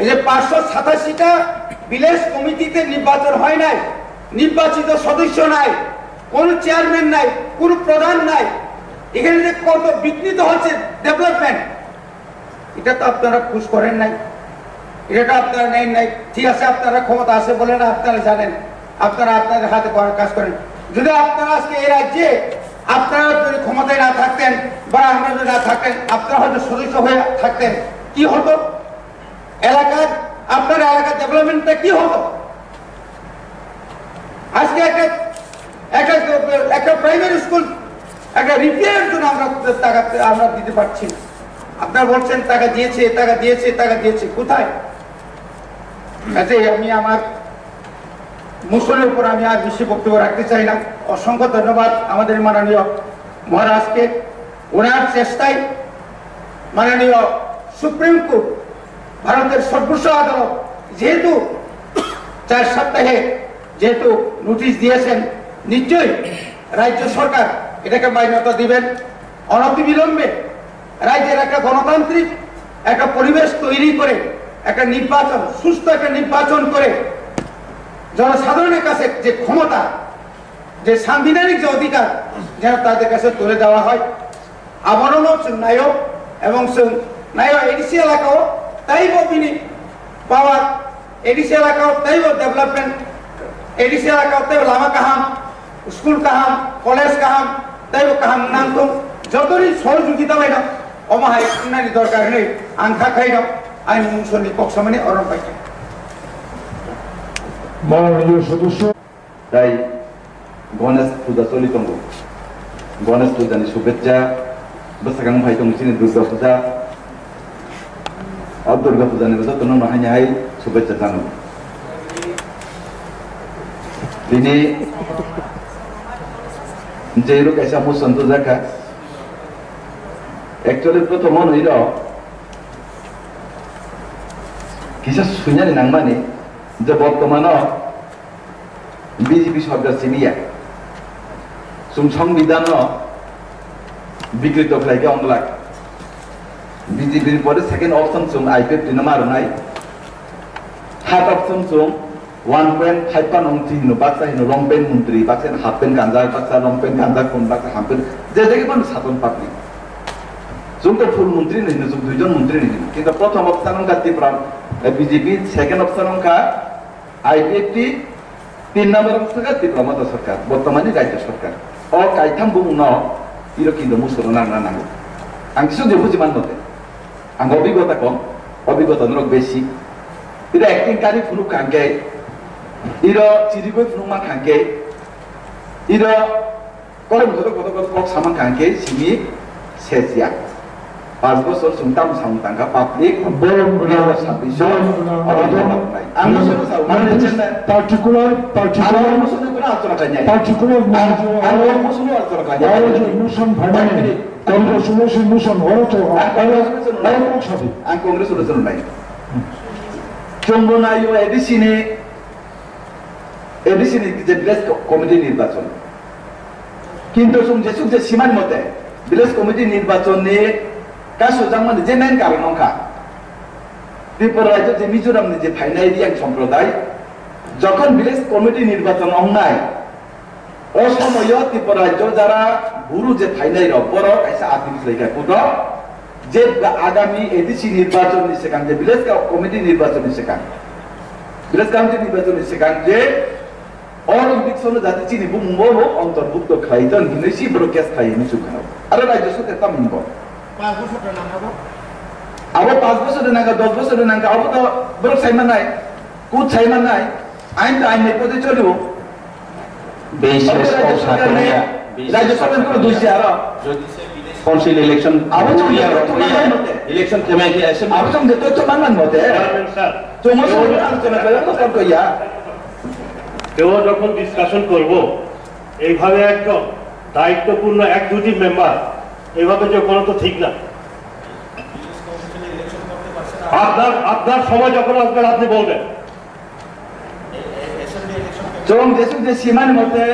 এই যে পাঁচশো সাতাশিটা ভিলেজ কমিটিতে নির্বাচন হয় নাই, নির্বাচিত সদস্য নাই, কোনো চেয়ারম্যান নাই, কোনো প্রধান নাই, এখানে যে কত বিঘ্নিত হচ্ছে ডেভেলপমেন্ট, এটা তো আপনারা পুশ করেন নাই, এটা তো আপনারা নেন নাই। ঠিক আছে, আপনারা ক্ষমতা আছে বলে না, আপনারা জানেন, আপনারা আপনাদের হাতে করার কাজ করেন। যদি আপনারা আজকে এই রাজ্যে আপনারা যদি ক্ষমতায় না থাকতেন বা আমরা যদি না থাকতেন, আপনারা হয়তো সদস্য হয়ে থাকতেন, কি হতো? এলাকার, আপনার এলাকার ডেভেলপমেন্টটা কি হতো? আজকে একটা একটা একটা প্রাইমারি স্কুল একটা রিপেয়ারের জন্য আমরা টাকা আমরা দিতে পারছি না। আপনারা বলছেন টাকা দিয়েছে, টাকা দিয়েছে, টাকা দিয়েছে, কোথায়? কাজেই আমি আমার মোশনের উপর আমি আর বেশি বক্তব্য রাখতে চাই না। অসংখ্য ধন্যবাদ আমাদের মাননীয় মহারাজকে। ওনার চেষ্টায় মাননীয় সুপ্রিম কোর্ট, ভারতের সর্বোচ্চ আদালত যেহেতু চার সপ্তাহে যেহেতু নোটিশ দিয়েছেন, নিশ্চয়ই রাজ্য সরকার এটাকে মান্যতা দিবেন। অনতিবিলম্বে রাজ্যের একটা গণতান্ত্রিক একটা পরিবেশ তৈরি করে একটা নির্বাচন, সুস্থ একটা নির্বাচন করে জনসাধারণের কাছে যে ক্ষমতা, যে সাংবিধানিক যে অধিকার, যেন তাদের কাছে তুলে দেওয়া হয়। Abono no chwng naio, ebong chwng naio A D C elakao taibo bini power, A D C elakao taibo development, A D C elakao taibo lama kaham, school kaham, college kaham, taibo kaham nangthung, jotoni sohojogita baino omo hai wngnani dorkar hinwi ang kha khaino, ani mungsoni kok samani orom paikha. মাননীয় সদস্য। Tai Ganesh puja choli tongo. Ganesh puja ni shubhechcha bwsakang phai tongo chini Durga puja. O Durga puja ni jotono no haini hai shubhechcha chano. Tini jeirok kaisa motion tujakha. Actually, prothom hwnwi rok kisa suinani nangmani je bortomano B J P sorkar siniya. Chwng songbidhanno bikrito khlaikhe onglak. B J P ni pore second option chwng I P F T no ma rwnai. Third option chwng one point five pan ong thi hino, baksa hino long pant montri, baksa hino half pant kanjak, baksa long pant kanjak, kon baksa half pant, je jagui phano saton public. Chwng to full montri ni hino, chwng duijon montri ni hino. Kintu prothom option wngkha Tipra, eh, B J P, second option wngkha I P F T, tin number wngkha Tipra Motha Sarkar, bortomani Rajya Sarkar. O kaitham bumungno iro kintu musuno nangna nango. Ang kisu je buji man bote. Ang obigota kom, obigota norok besi. Iro acting kari phunuk kha hwnkhe, iro chirigwi phunuk man kha hwnkhe, iro koroi kotor kotor kotor kok samang kha hwnkhe simi sesya. Panch bochor chwng tamo samung tangkha public, Borok gwnang, dui hajar sabbish borok gwnang, oro borok gwnang. Ang mosono sao, mane Particular, particular, ang mosono gwnang achora kanya. Particular ang, ang mosono achora kanya. Motion phaimani. Congress solution motion oro to ang Congress solution nai. Ang Congress solution nai. Chwngbo naio A D C ni, A D C ni je village committee nirbachon. Kintu chwng jesuk je simani mote village committee nirbachon ni kasu jangmani je main karon wngkha. Tripura rajyo je Mizoram ni je phainai Riyang somproday, jokhon village committee nirbachon wngnai, O somoyo Tripura rajyo jara guru je phainai rok, borok kaisa appeal khlai kha kotor je agami A D C nirbachon ni swkang je village committee nirbachon ni swkang, village committee nirbachon ni swkang je o election no jati chini bumung bo bo ontorbukto khlai ton hinwi si borok case khlai hinwi sukha. Aro rajyo sorkar tamo hinbo? Abo panch bochor ni nangkha, dos bochor ni nangkha, abo to borok sai mannai, kut sai mannai, ain to ain ni podi cholibo. Base Oke, rajya kok sorkar sakya ni, ya, base rajya sorkar ni kono sakya. Dui si aro. Council election Abo chong ya, ya, chong ya, ya. Election kemai ke assembly. Abo chong de to chong man mote. Chairman sir. Chong mo chong mo ang chong na ko ko ya. কেউ যখন ডিসকাশন করব, এইভাবে একদম দায়িত্বপূর্ণ executive member এইভাবে যে কোনো তো ঠিক না। আপনার আপনার সময় যখন আসবে আপনি বলবেন। Chwng jesuk je simani mote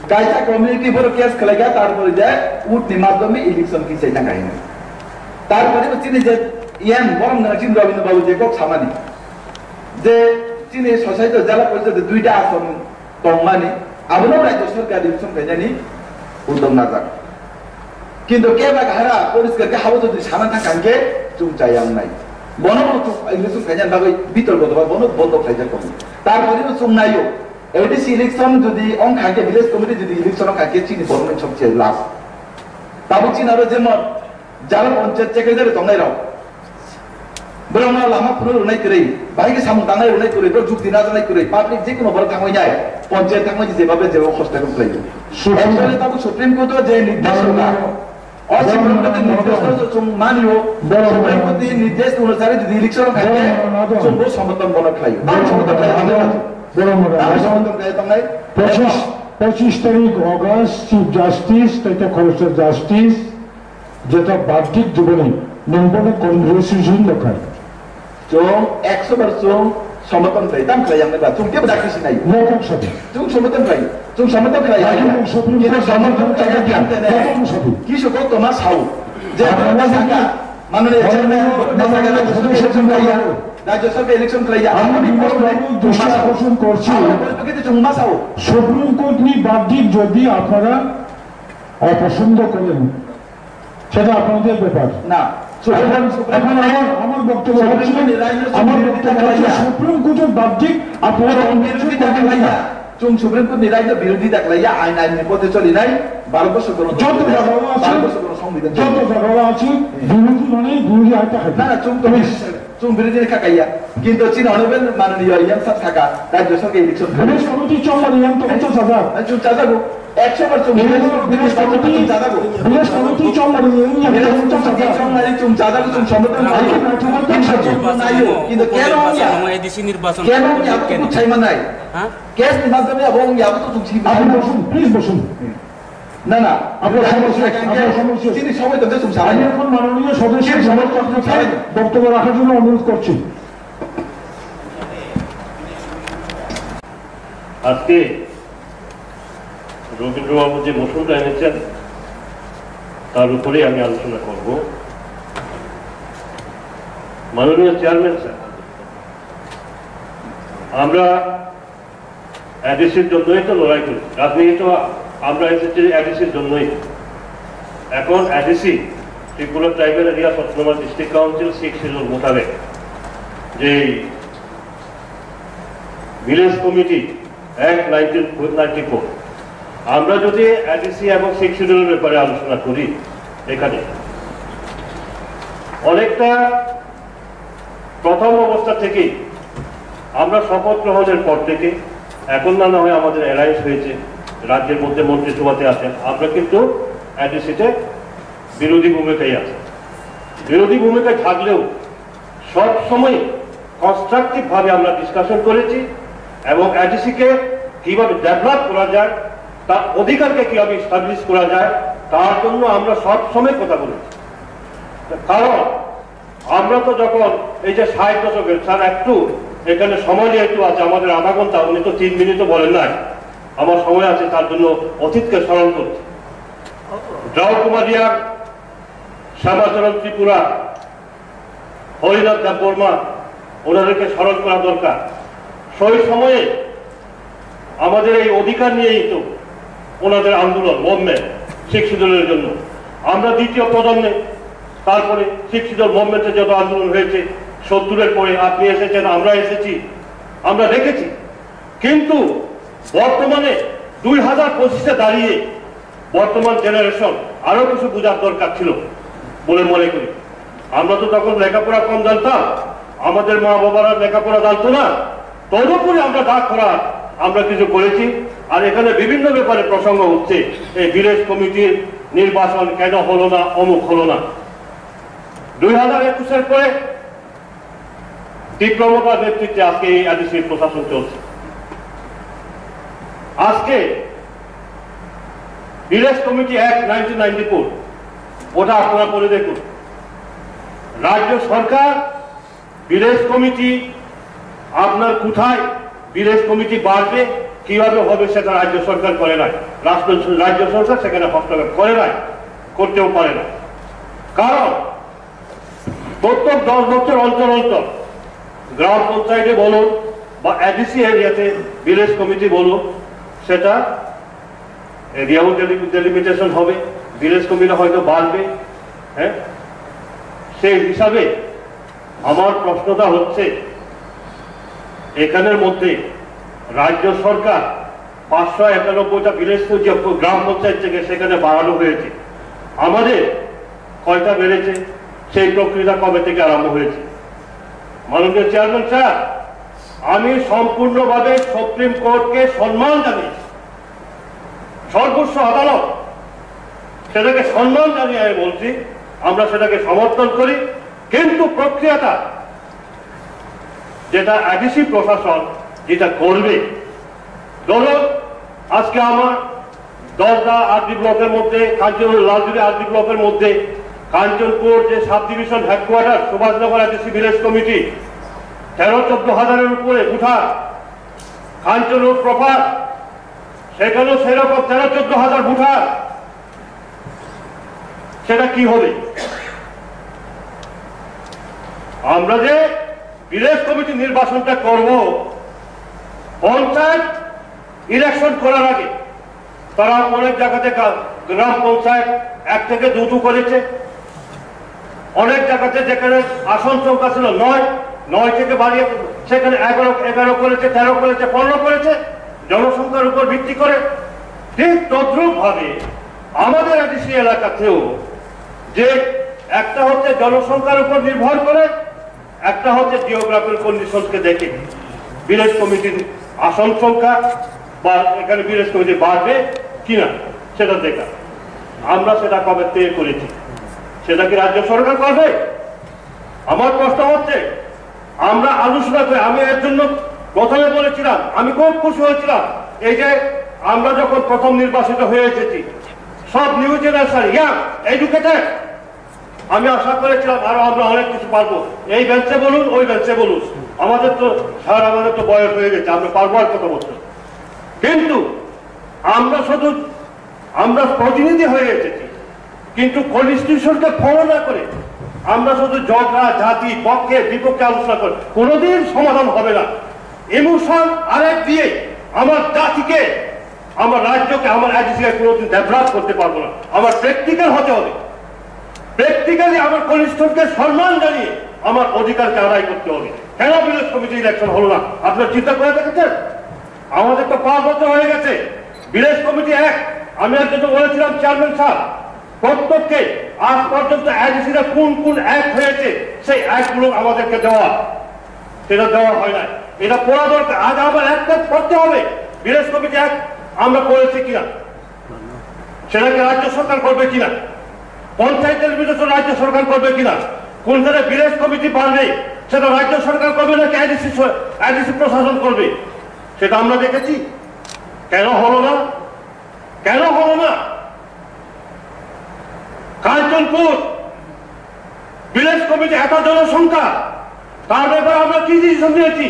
kaisa community borok case khlaikha, tarpore je vote ni madhyome election kisa thangkha hino. Tarpore bo chini je E M borok nang chini Rabindra Babu je kok samani je chini society jela porishod duita ason tongmani, abono rajya sorkar election khainani udok najak. Kintu keba kahara poriskar khe habo jodi sana thangkha hwnkhe Chwng chaya wngnai. Bono bo chwng election khaina bagwi bitor bodobha bono bondo khlaijak tongo. Tarpore bo chwng naio, A D C election jodi wng kha khe, village committee jodi election wng kha khe, chini borokni sobse last. Tabuk chini aro jemon jara panchayat secretary tongnai rok, borokno lama phunuk rwnai kwrwi, bahai khe samung tangnai rwnai kwrwi, borok jukti najaknai kwrwi, public jekunu borok thangwi nai, panchayat thangwi jebabe jeba hosto khlaio. Supreme Actually tabuk Supreme Court o je nirdesh rwkha, O Supreme Court ni nirdesh no chwng mani o, Supreme Court ni nirdesh onusare jodi election khai khe, chwng bo somorthon bono khlai o. Ang somorthon khlai o, ang somorthon khlai tongnai. পঁচিশ পঁচিশ তারিখ August chief justice tei khe খরচের জাস্টিস যেটা ভার্ডিক্ট দিবনি, nung bono congratulation লেখায়। Chwng ekso bar chwng somorthon khlai, tamo khlai yang ba, chwng kebo dakti sinai. Nokok sabi. Chwng somorthon khlai, chwng somorthon khlai yang ba. Nokok sabi. Kisa kok toma sao. Je toma saka, manone chairman, na saka na saka election khlai ya. Rajya Sabha election khlai ya. আমি বিমল বাবু দৃষ্টি আকর্ষণ করছি। Chwng ma sao. Supreme court নি ভার্ডিক্ট যদি আপনারা অপছন্দ করেন, সেটা আপনাদের ব্যাপার। না, এখন, এখন আমার, আমার বক্তব্য হচ্ছে, আমার বক্তব্য হচ্ছে সুপ্রিম কোর্টের ভার্ডিক্ট আপনারা অগ্রাহ্য করবেন কিনা? Chwng Supreme Court ni raida birodhi da khlai ya, ain ain ni pothe choli nai, Bharat borso kono যত জায়গায় আছে, Bharat borso kono সংবিধান যত জায়গায় আছে, বিরোধী মানে বিরোধী হতে হবে। Na na, chwng to, chwng birodhi ni kha kaiya. Kintu chini honorable mananiya E M sir saka, Rajya Sabha election. Village committee chongmani yang to hota sajak. Chwng chajago. Ekso bar chwng village committee chongmani yang to hota sajak. Village committee chongmani chwng chajago, chwng somorthon khlai o. Kintu keno wngya? Keno wngya abo to chai manai. Case ni madhyome abo wngya abo to chwng simi. আপনি বসুন, প্লিজ বসুন। না, না। আপনার সময় শেষ, আপনার সময় শেষ। Chini somoi tongkhe chwng sanai. আমি এখন মাননীয় সদস্য সমর্থককে বক্তব্য রাখার জন্য অনুরোধ করছি। আজকে রবীন্দ্রবাবু যে মোশনটা এনেছেন, তার উপরেই আমি আলোচনা করব। মাননীয় চেয়ারম্যান স্যার, আমরা এডিসির জন্যই তো লড়াই করি, রাজনীতি তো আমরা এসেছি এডিসির জন্যই। এখন ADC, Tripura tribal area autonomous district council six schedule মোতাবেক যে village committee act nineteen ninety four, আমরা যদি এডিসি এবং সিক্স শিডিউলের ব্যাপারে আলোচনা করি, এখানে অনেকটা প্রথম অবস্থা থেকেই আমরা শপথ গ্রহণের পর থেকে, এখন না, না হয় আমাদের অ্যালায়েন্স হয়েছে, রাজ্যের মধ্যে মন্ত্রিসভাতে আছেন, আমরা কিন্তু এডিসিতে বিরোধী ভূমিকায় আছি। বিরোধী ভূমিকায় থাকলেও সব সময় কনস্ট্রাকটিভ ভাবে আমরা ডিসকাশন করেছি এবং এডিসিকে কিভাবে ডেভেলপ করা যায়, তার অধিকারকে কিভাবে এস্টাবলিশ করা যায়, তার জন্য আমরা সব সময় কথা বলেছি। কারণ আমরা তো যখন এই যে ষাট দশকের, স্যার একটু এখানে সময় যেহেতু আছে, আমাদের আধা ঘন্টা, উনি তো তিন মিনিটও বলেন নাই, আমার সময় আছে, তার জন্য অতীতকে স্মরণ করছি। ড্রাউট কুমার রিয়াং, শ্যামাচরণ ত্রিপুরা, হরিনাথ দেববর্মা, ওনাদেরকে স্মরণ করা দরকার। সেই সময়ে আমাদের এই অধিকার নিয়েই তো ওনাদের আন্দোলন, মুভমেন্ট, সিক্স শিডিউলের জন্য। আমরা দ্বিতীয় প্রজন্মে, তারপরে সিক্স শিডিউল মুভমেন্টে যত আন্দোলন হয়েছে, সত্তরের পরে আপনি এসেছেন, আমরা এসেছি, আমরা দেখেছি। কিন্তু বর্তমানে দুই হাজার পঁচিশে দাঁড়িয়ে বর্তমান জেনারেশন আরো কিছু বোঝার দরকার ছিল বলে মনে করি। আমরা তো তখন লেখাপড়া কম জানতাম, আমাদের মা বাবারা লেখাপড়া জানতো না, তদুপরি আমরা ডাক করা আমরা কিছু করেছি। আর এখানে বিভিন্ন ব্যাপারে প্রসঙ্গ হচ্ছে, এই ভিলেজ কমিটির নির্বাচন কেন হলো না, অমুক হলো না। দুই হাজার একুশের পরে তীব্রতার নেতৃত্বে আজকে এই এডিসির প্রশাসন চলছে। আজকে village committee act nineteen ninety four, ওটা আপনারা পড়ে দেখুন। রাজ্য সরকার ভিলেজ কমিটি আপনার কোথায় ভিলেজ কমিটি বাড়বে, কিভাবে হবে, সেটা রাজ্য সরকার করে নাই, রাষ্ট্র, রাজ্য সরকার সেখানে হস্তক্ষেপ করে নাই, করতেও পারে না। কারণ প্রত্যেক দশ বছর অন্তর অন্তর গ্রাম পঞ্চায়েতে বলুন বা এডিসি এরিয়াতে ভিলেজ কমিটি বলুন, সেটা এরিয়াও ডেলি-, ডেলিমিটেশন হবে, ভিলেজ কমিটি হয়তো বাড়বে, হ্যাঁ, সেই হিসাবে আমার প্রশ্নটা হচ্ছে, এখানের মধ্যে রাজ্য সরকার পাঁচশো একানব্বইটা ভিলেজ, যে গ্রাম পঞ্চায়েত থেকে সেখানে বাড়ানো হয়েছে, আমাদের কয়টা বেড়েছে? সেই প্রক্রিয়াটা কবে থেকে আরম্ভ হয়েছে? মাননীয় চেয়ারম্যান স্যার, আমি সম্পূর্ণভাবে সুপ্রিম কোর্টকে সম্মান জানিয়েছি, সর্বোচ্চ আদালত, সেটাকে সম্মান জানিয়ে আমি বলছি, আমরা সেটাকে সমর্থন করি। কিন্তু প্রক্রিয়াটা, যেটা এডিসি প্রশাসন যেটা করবে, ধরুন, আজকে আমার দশটা আরডি ব্লকের মধ্যে, কাঞ্চন, লালজুড়ি আরডি ব্লকের মধ্যে কাঞ্চনপুর যে sub division headquarter, Subhashnagar ADC village committee, তেরো চোদ্দ হাজারের উপরে ভোটার, কাঞ্চনপুর প্রপার, সেখানেও সেরকম তেরো চোদ্দ হাজার ভোটার। সেটা কি হবে? আমরা যে ভিলেজ কমিটি নির্বাচনটা করব, পঞ্চায়েত ইলেকশন করার আগে তারা অনেক জায়গাতে গা-, গ্রাম পঞ্চায়েত এক থেকে দুটো করেছে, অনেক জায়গাতে যেখানে আসন সংখ্যা ছিল নয়, নয় থেকে বাড়িয়ে সেখানে এগারো, এগারো করেছে, তেরো করেছে, পনেরো করেছে, জনসংখ্যার উপর ভিত্তি করে। ঠিক তদ্রূপ ভাবে আমাদের এডিসি এলাকাতেও যে একটা হচ্ছে জনসংখ্যার উপর নির্ভর করে, একটা হচ্ছে জিওগ্রাফির কন্ডিশনকে দেখে ভিলেজ কমিটির আসন সংখ্যা বা এখানে ভিলেজ কমিটি বাড়বে কিনা সেটা দেখা। আমরা সেটা কবে পে করেছি, সেটা কি রাজ্য সরকার করবে? আমার প্রশ্ন হচ্ছে, আমরা আলোচনা করে, আমি এর জন্য প্রথমে বলেছিলাম, আমি খুব খুশি হয়েছিলাম এই যে আমরা যখন প্রথম নির্বাচিত হয়ে এসেছি, সব নিউ জেনারেশন, ইয়াং, এডুকেটেড, আমি আশা করেছিলাম আরো আমরা অনেক কিছু পারবো, এই বেঞ্চে বলুন, ওই বেঞ্চে বলুন। আমাদের তো, স্যার, আমাদের তো বয়স হয়ে গেছে, আমরা পারবো আর কত বছর? কিন্তু আমরা শুধু, আমরা প্রতিনিধি হয়ে এসেছি, কিন্তু কনস্টিটিউশনকে ফলো না করে আমরা শুধু ঝগড়া, জাতি, পক্ষে বিপক্ষে আলোচনা করে কোনোদিন সমাধান হবে না। ইমোশন আরেক দিয়ে আমার জাতিকে, আমার রাজ্যকে, আমার এডিসিকে কোনোদিন ডেভেলপ করতে পারবো না। আমার প্র্যাকটিক্যাল হতে হবে, প্র্যাকটিক্যালি আমার কনস্টিটিউশনকে সম্মান জানিয়ে আমার অধিকারকে আদায় করতে হবে। কেন ভিলেজ কমিটি ইলেকশন হলো না, আপনারা চিন্তা করে দেখেছেন? আমাদের তো পাঁচ বছর হয়ে গেছে, ভিলেজ কমিটি এক, আমি একজনকে বলেছিলাম, চেয়ারম্যান স্যার, প্রত্যেককে আজ পর্যন্ত এডিসিরা কোন কোন অ্যাক্ট হয়েছে, সেই অ্যাক্টগুলো আমাদেরকে দেওয়া, সেটা দেওয়া হয় না। এটা পড়া দরকার। আজ আবার একটা পড়তে হবে, ভিলেজ কমিটি এক আমরা করেছি কিনা, সেটাকে রাজ্য সরকার করবে কিনা, পঞ্চায়েতের ভিতরে রাজ্য সরকার করবে কিনা, কোনখানে ভিলেজ কমিটি বাড়বে, সেটা রাজ্য সরকার করবে নাকি এডিসি, এডিসি প্রশাসন করবে, সেটা আমরা দেখেছি। কেন হলো না? কেন হলো না? কাঞ্চনপুর ভিলেজ কমিটি এত জনসংখ্যা, তার ব্যাপারে আমরা কি ডিসিশন নিয়েছি?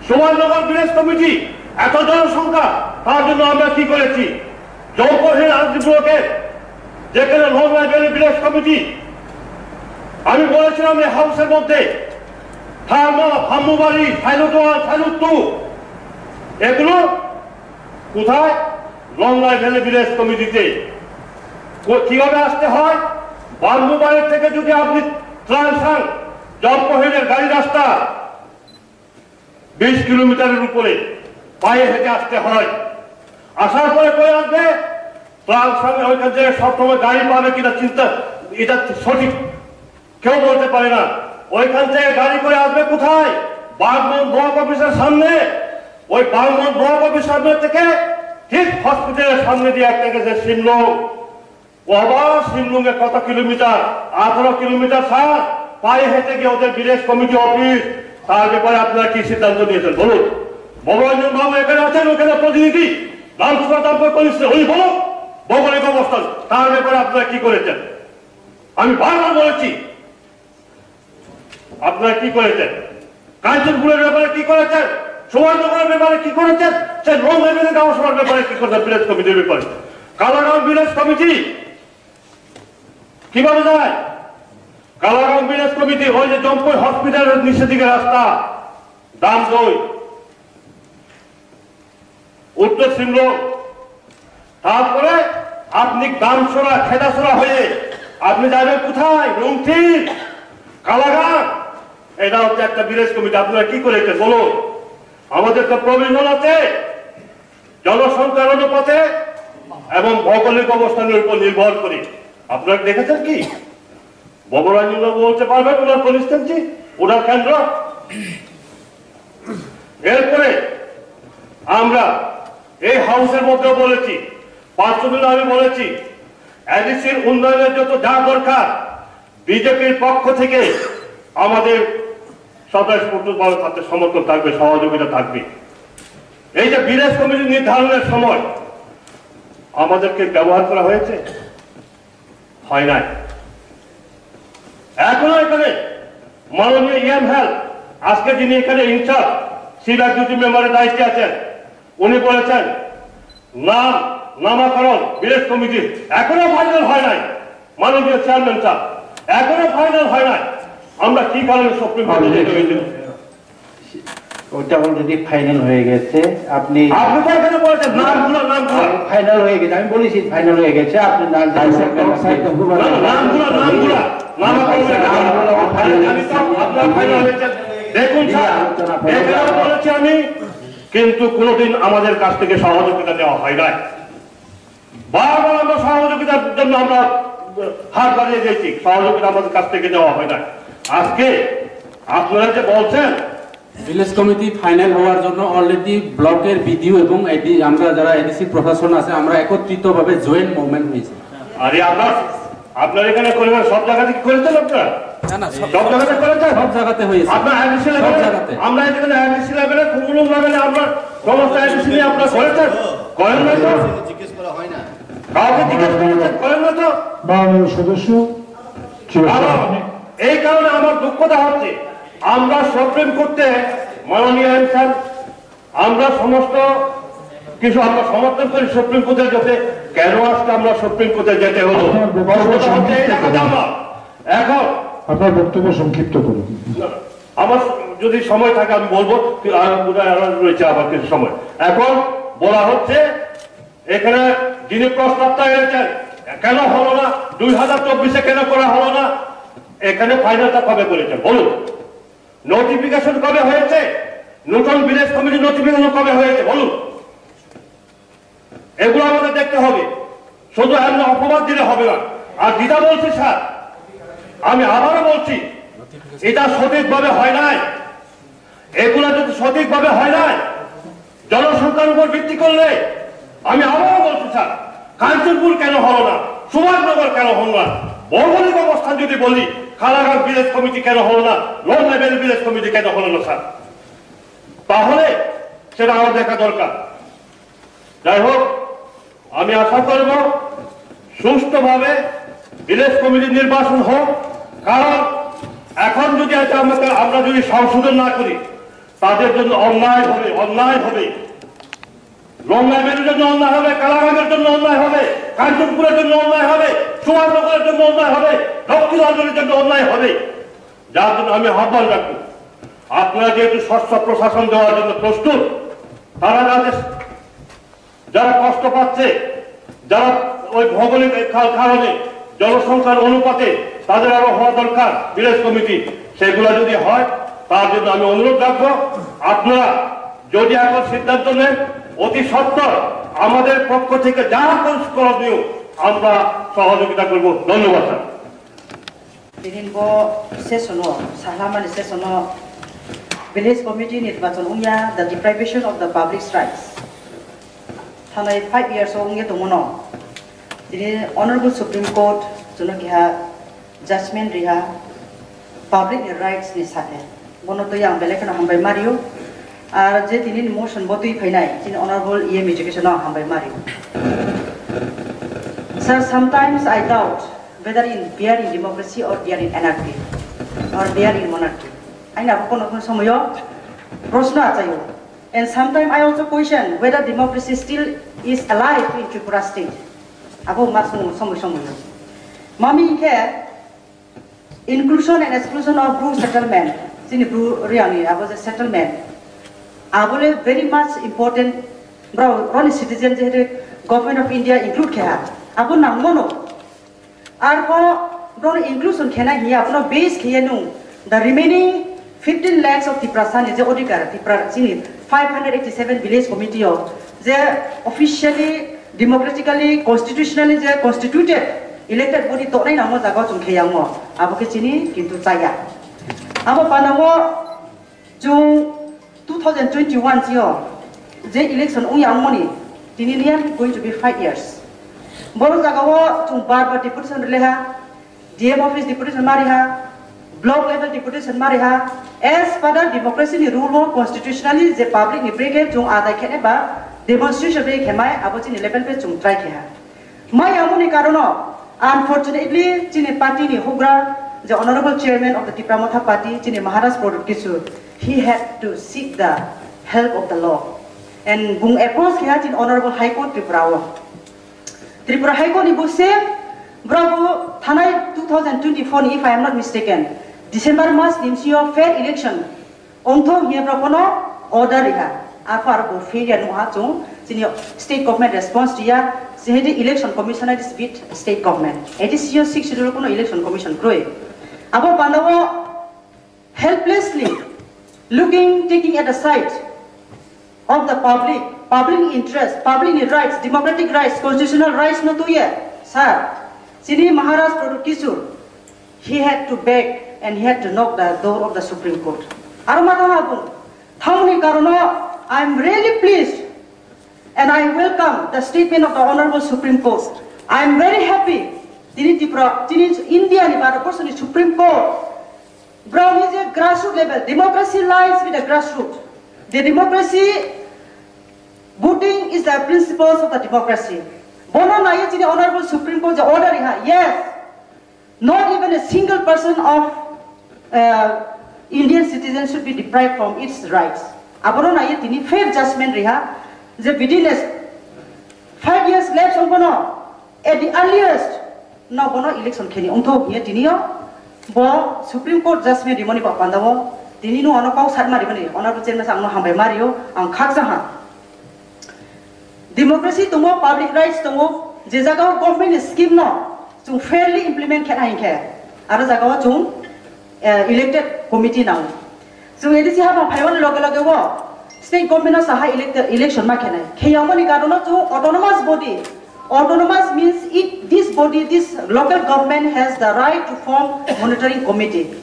সুভাষনগর ভিলেজ কমিটি এত জনসংখ্যা, তার জন্য আমরা কি করেছি? জম্পোহের আঞ্চলিক ব্লকে যেখানে লং লাইব্রেরি ভিলেজ কমিটি, আমি বলেছিলাম এই হাউসের মধ্যে থার্মা, ফাম্মুবাড়ি, সাইলুটোয়া, সাইলুত্তু, এগুলো কোথায়? লংলাই ভ্যালি ভিলেজ কমিটিতে। কো-, কিভাবে আসতে হয়? বাম্বুবাড়ি থেকে যদি আপনি ত্রাংসাং জম্পোহেডের গাড়ি রাস্তা বিশ কিলোমিটারের উপরে পায়ে হেঁটে আসতে হয়। আসার পরে কই আসবে? ত্রাংসাং ওইখান থেকে সবসময় গাড়ি পাবে কিনা চিন্তা, এটা সঠিক কেউ বলতে পারে না। ওইখান থেকে গাড়ি করে আসবে কোথায়? বাগমন ব্লক অফিসের সামনে। ওই বাগমন ব্লক অফিস সামনে থেকে ঠিক হসপিটালের সামনে দিয়ে একটা গেছে সিমলং। ও আবার সিমলুঙে কত কিলোমিটার? আঠারো কিলোমিটার স্যার, পায়ে হেঁটে গিয়ে ওদের ভিলেজ কমিটি অফিস। তার ব্যাপারে আপনারা কি সিদ্ধান্ত নিয়েছেন বলুন? মনোরঞ্জন বাবু এখানে আছেন, ওখানে প্রতিনিধি, রামকৃষ্ণ তাম্পর কনিষ্ঠ, উনি বলুন ভৌগোলিক অবস্থান, তার ব্যাপারে আপনারা কি করেছেন? আমি বারবার বলেছি, আপনারা কি করেছেন? কাঞ্চনপুরের ব্যাপারে কি করেছেন? সুভাষনগরের ব্যাপারে কি করেছেন? সে লং লেভেলের গাঁও সভার ব্যাপারে কি করেছেন? ভিলেজ কমিটির ব্যাপারে, কালাগাঁও ভিলেজ কমিটি কিভাবে যায়? কালাগাঁও ভিলেজ কমিটি ওই যে জম্পই হসপিটালের নিচের দিকে রাস্তা, দামদই, উত্তর সিমলো, তারপরে আপনি দামছড়া, খেদাছড়া হয়ে আপনি যাবেন কোথায়? লুংথির। কালাগান, এটা হচ্ছে একটা ভিলেজ কমিটি। আপনারা কি করে এটা বলুন? আমাদের তো প্রভিশন আছে জনসংখ্যার অনুপাতে এবং ভৌগোলিক অবস্থানের উপর নির্ভর করে। আপনারা দেখেছেন কি? ববরানীনগর বলতে পারবেন ওনার কনস্টিটুয়েন্সি, ওনার কেন্দ্র। এরপরে আমরা এই হাউসের মধ্যেও বলেছি, পাঁচশো দিন আমি বলেছি, এডিসির উন্নয়নের যত যা দরকার বিজেপির পক্ষ থেকে আমাদের স্বতঃস্ফূর্তভাবে তাদের সমর্থন থাকবে, সহযোগিতা থাকবে। এই যে ভিলেজ কমিটি নির্ধারণের সময় আমাদেরকে ব্যবহার করা হয়েছে, হয় নাই। এখনো এখানে মাননীয় ইএম হেলথ, আজকে যিনি এখানে ইনচার্জ, সিভিল ডিউটি মেম্বারের দায়িত্বে আছেন, উনি বলেছেন নাম, নামকরণ ভিলেজ কমিটির এখনো ফাইনাল হয় নাই। মাননীয় চেয়ারম্যান স্যার, এখনো ফাইনাল হয় নাই। আমরা কি কারণে সুপ্রিম কোর্টে যেতে হয়েছিল? ওটা অলরেডি ফাইনাল হয়ে গেছে। আপনি আপনি তো এখানে বলেছেন নামগুলো, নামগুলো। ফাইনাল হয়ে গেছে, আমি বলেছি ফাইনাল হয়ে গেছে। আপনি নাম না, না, নামগুলো, নামগুলো, নামকরণ। আমি জানি তো আপনার ফাইনাল হয়েছে। দেখুন স্যার, এখানে বলেছি আমি, কিন্তু কোনোদিন আমাদের কাছ থেকে সহযোগিতা নেওয়া হয় নাই। বারবার আমরা সহযোগিতার জন্য আমরা হাত বাড়িয়ে দিয়েছি, সহযোগিতা আমাদের কাছ থেকে নেওয়া হয় নাই। আজকে আপনারা যে বলছেন, ভিলেজ কমিটি ফাইনাল হওয়ার জন্য অলরেডি ব্লকের বিডিও এবং এডি আমরা যারা এডিসি প্রশাসন আছে, আমরা একত্রিতভাবে জয়েন্ট মুভমেন্ট হয়েছে। আরে আপনার, আপনার এখানে করেন, সব জায়গাতে কি করেছেন আপনারা? না, না, সব সব জায়গাতে করেছেন? সব জায়গাতে হয়েছে। আপনার এডিসি সব লেভেলে, জায়গাতে। আমরা এখানে এডিসি লেভেলে, কুমুলুং লেভেলে আমরা সমস্ত এডিসি নিয়ে আপনারা করেছেন? করেন না তো? জিজ্ঞেস করা হয় না। কাউকে জিজ্ঞেস করেছেন? করেন না তো? মাননীয় সদস্য, ঠিক আছে। কারণ এই কারণে আমার দুঃখতা হচ্ছে, আমরা সুপ্রিম কোর্টে, মাননীয় এম স্যার, আমরা সমস্ত কিছু আমরা সমর্থন করি সুপ্রিম কোর্টে যেতে। কেন আজকে আমরা সুপ্রিম কোর্টে যেতে হলো? আপনার বক্তব্য প্রশ্নটা হচ্ছে এই সংক্ষিপ্ত জায়গাতে করুন। আমরা এখন আপনার বক্তব্য সংক্ষিপ্ত করুন। আমার যদি সময় থাকে আমি বলবো, আর বোধহয় আরো রয়েছে আবার কিছু সময়। এখন বলা হচ্ছে এখানে যিনি প্রস্তাবটা এনেছেন, কেন হলো না, দুই হাজার চব্বিশে কেন করা হলো না, এখানে ফাইনালটা কবে করেছেন বলুন? নোটিফিকেশন কবে হয়েছে? নতুন ভিলেজ কমিটি নোটিফিকেশন কবে হয়েছে বলুন? এগুলো আমাদের দেখতে হবে। শুধু এমনি অপবাদ দিলে হবে না। আর যেটা বলছি স্যার, আমি আবারও বলছি, এটা সঠিকভাবে হয় নাই। এগুলো যদি সঠিকভাবে হয় নাই, জনসংখ্যার উপর ভিত্তি করলে, আমি আবারও বলছি স্যার, কাঞ্চনপুর কেন হলো না, সুভাষনগর কেন হলো না, ভৌগোলিক অবস্থান যদি বলি, কালাগান ভিলেজ কমিটি কেন হলো না, লোন লেভেল ভিলেজ কমিটি কেন হলো না স্যার, তাহলে সেটা আমার দেখা দরকার। যাই হোক, আমি আশা করব সুষ্ঠুভাবে ভিলেজ কমিটি নির্বাচন হোক, কারণ এখন যদি এটা আমাদের, আমরা যদি সংশোধন না করি, তাদের জন্য অন্যায় হবে, অন্যায় হবে। লংলাইমের জন্য অন্যায় হবে, কালাগামের জন্য অন্যায় হবে, কাঞ্চনপুরের জন্য অন্যায় হবে, সুভাষনগরের জন্য অন্যায় হবে, দক্ষিণ অঞ্চলের জন্য অন্যায় হবে। যার জন্য আমি আহ্বান রাখবো, আপনারা যেহেতু স্বচ্ছ প্রশাসন দেওয়ার জন্য প্রস্তুত, তারা যাতে, যারা কষ্ট পাচ্ছে, যারা ওই ভৌগোলিক কা-, কারণে জনসংখ্যার অনুপাতে তাদের আরো হওয়া দরকার ভিলেজ কমিটি, সেগুলো যদি হয়, তার জন্য আমি অনুরোধ রাখবো। আপনারা যদি এখন সিদ্ধান্ত নেন, অতি সত্বর আমাদের পক্ষ থেকে যা করণীয় আমরা সহযোগিতা করব। ধন্যবাদ sir. Tini bo session o, sahlamani session o village committee nirbachon wngya, the deprivation of the public's rights. Thanai five years o wngya tongmano. Tini Honorable Supreme Court jono keha judgment riha public ni rights ni sate. Bono twi ang belai kheno hambai mario. Ar je tini ni motion bo twi phainai, tini Honorable E M Education no hambai mario. Sir, sometimes I doubt whether in, we are in democracy or we are in anarchy or we are in monarchy. Aina abo kono kono somoyo proshno achaio. And sometimes I also question whether democracy still is alive in Tripura state. Abo ma somo somo somoyo. Mami ke inclusion and exclusion of Bru settlement, chini Bru riani abo je settlement, abo le very much important. Bro, roni citizen jehetu Government of India include khe ha, abo nangmano. Arbo Borok inclusion khenai hiya, abono base khiye nung the remaining fifteen lakhs of Tiprasa ni je odhikar, Tipra chini five hundred eighty-seven village committee o je officially, democratically, constitutionally je constituted elected body tongnai nangmo jaga o chwng khe yango, abo khe chini kintu chaya. Abo panao chwng two thousand twenty-one chio je election wngya wngmani, tini nearly going to be five years. Boro jaga o chwng bar bar deputation rwlaiha, D M office deputation mariha, block level deputation mariha, as per the democracy ni rule o constitutionally je public ni brekhe chwng adai khene ba demonstration bai khemai abo chini level bai chwng try kheha. Mai amoni karono, unfortunately, chini party ni hugra, the honorable chairman of the Tipra Motha Party, chini Maharaj Pradyut Kishore, he had to seek the help of the law. And bung approach kaya chini honorable High Court Tripura o. Tripura High Court ni buse, bravo, thanai two thousand twenty-four ni, if I am not mistaken, December mas ni sio fair election Ongthok hiya borok phano order riha. Aphar bo failure nungha chung chini state government response riya. Sehedi election commission is with state government. A D C o six schedule kono election commission kroi. Abo pandao helplessly looking, taking at the side of the public, public interest, public ni rights, democratic rights, constitutional rights no tuye, sir. Chini Maharaj Pradyut Kishore, he had to beg and he had to knock the door of the Supreme Court. Aro ma thang abung, thangni karono, I am really pleased and I welcome the statement of the Honorable Supreme Court. I am very happy. Tini Tripura, tini India ni Bharat Borso ni Supreme Court, brao ni je grassroots level, democracy lies with the grassroots. The democracy, voting is the principles of the democracy. Bono naiye chini Honorable Supreme Court je order riha, yes, not even a single person of uh, Indian citizen should be deprived from its rights. Abono naiye tini fair judgment riha, je within a five years lapse ongbono, at the earliest, no bono election kheni ongthok hiye tiniyo bo Supreme Court judgment rimoni ba pandao tini no ano kau sat mari bani, Honorable Chairman, ang no hambai mario, ang khaksa ha. Democracy tongo, public rights tongo, je jaga o government ni scheme no chung fairly implement khe hai khe, aro jaga o chung, eh, elected committee nang. Chung A D C hapang phaiwani loge loge o state government no saha elect-, election ma khenai. Kheyangmani karono chung autonomous body. Autonomous means it, this body, this local government has the right to form monitoring committee.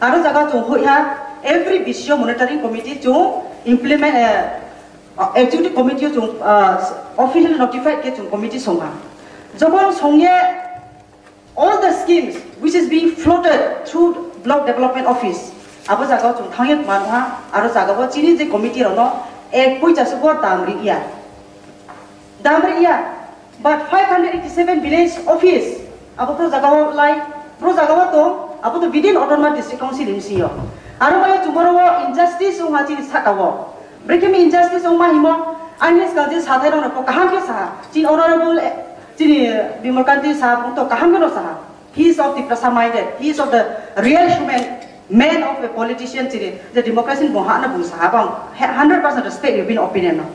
Aro jaga chung hoiha every B C O monitoring committee chung implement, eh, executive committee o chung, ah, officially notified khe chung committee songha. Jokhon songye all the schemes which is being floated through block development office, abo jaga o chung thangye manha, aro jaga o chini je committee rokno ek puisa sugo dam ri ya. Dam ri ya. But five hundred eighty-seven village office, abo pro jaga o lai, pro jaga o tong, abo to within Autonomous District Council ni bisingo. Aro bai chung boro o injustice wngha chini saka o. Brekhe mi injustice wngma himo, ani skang je sathai rok no kaham khe saha. Chini honorable, eh, chini Bimal Kanti sahab to kaham khe no saha. He is of the Tiprasa minded. He is of the real human, man of a politician chini. The democracy ni bung hana bung saha bang hundred percent respect you bin opinion no.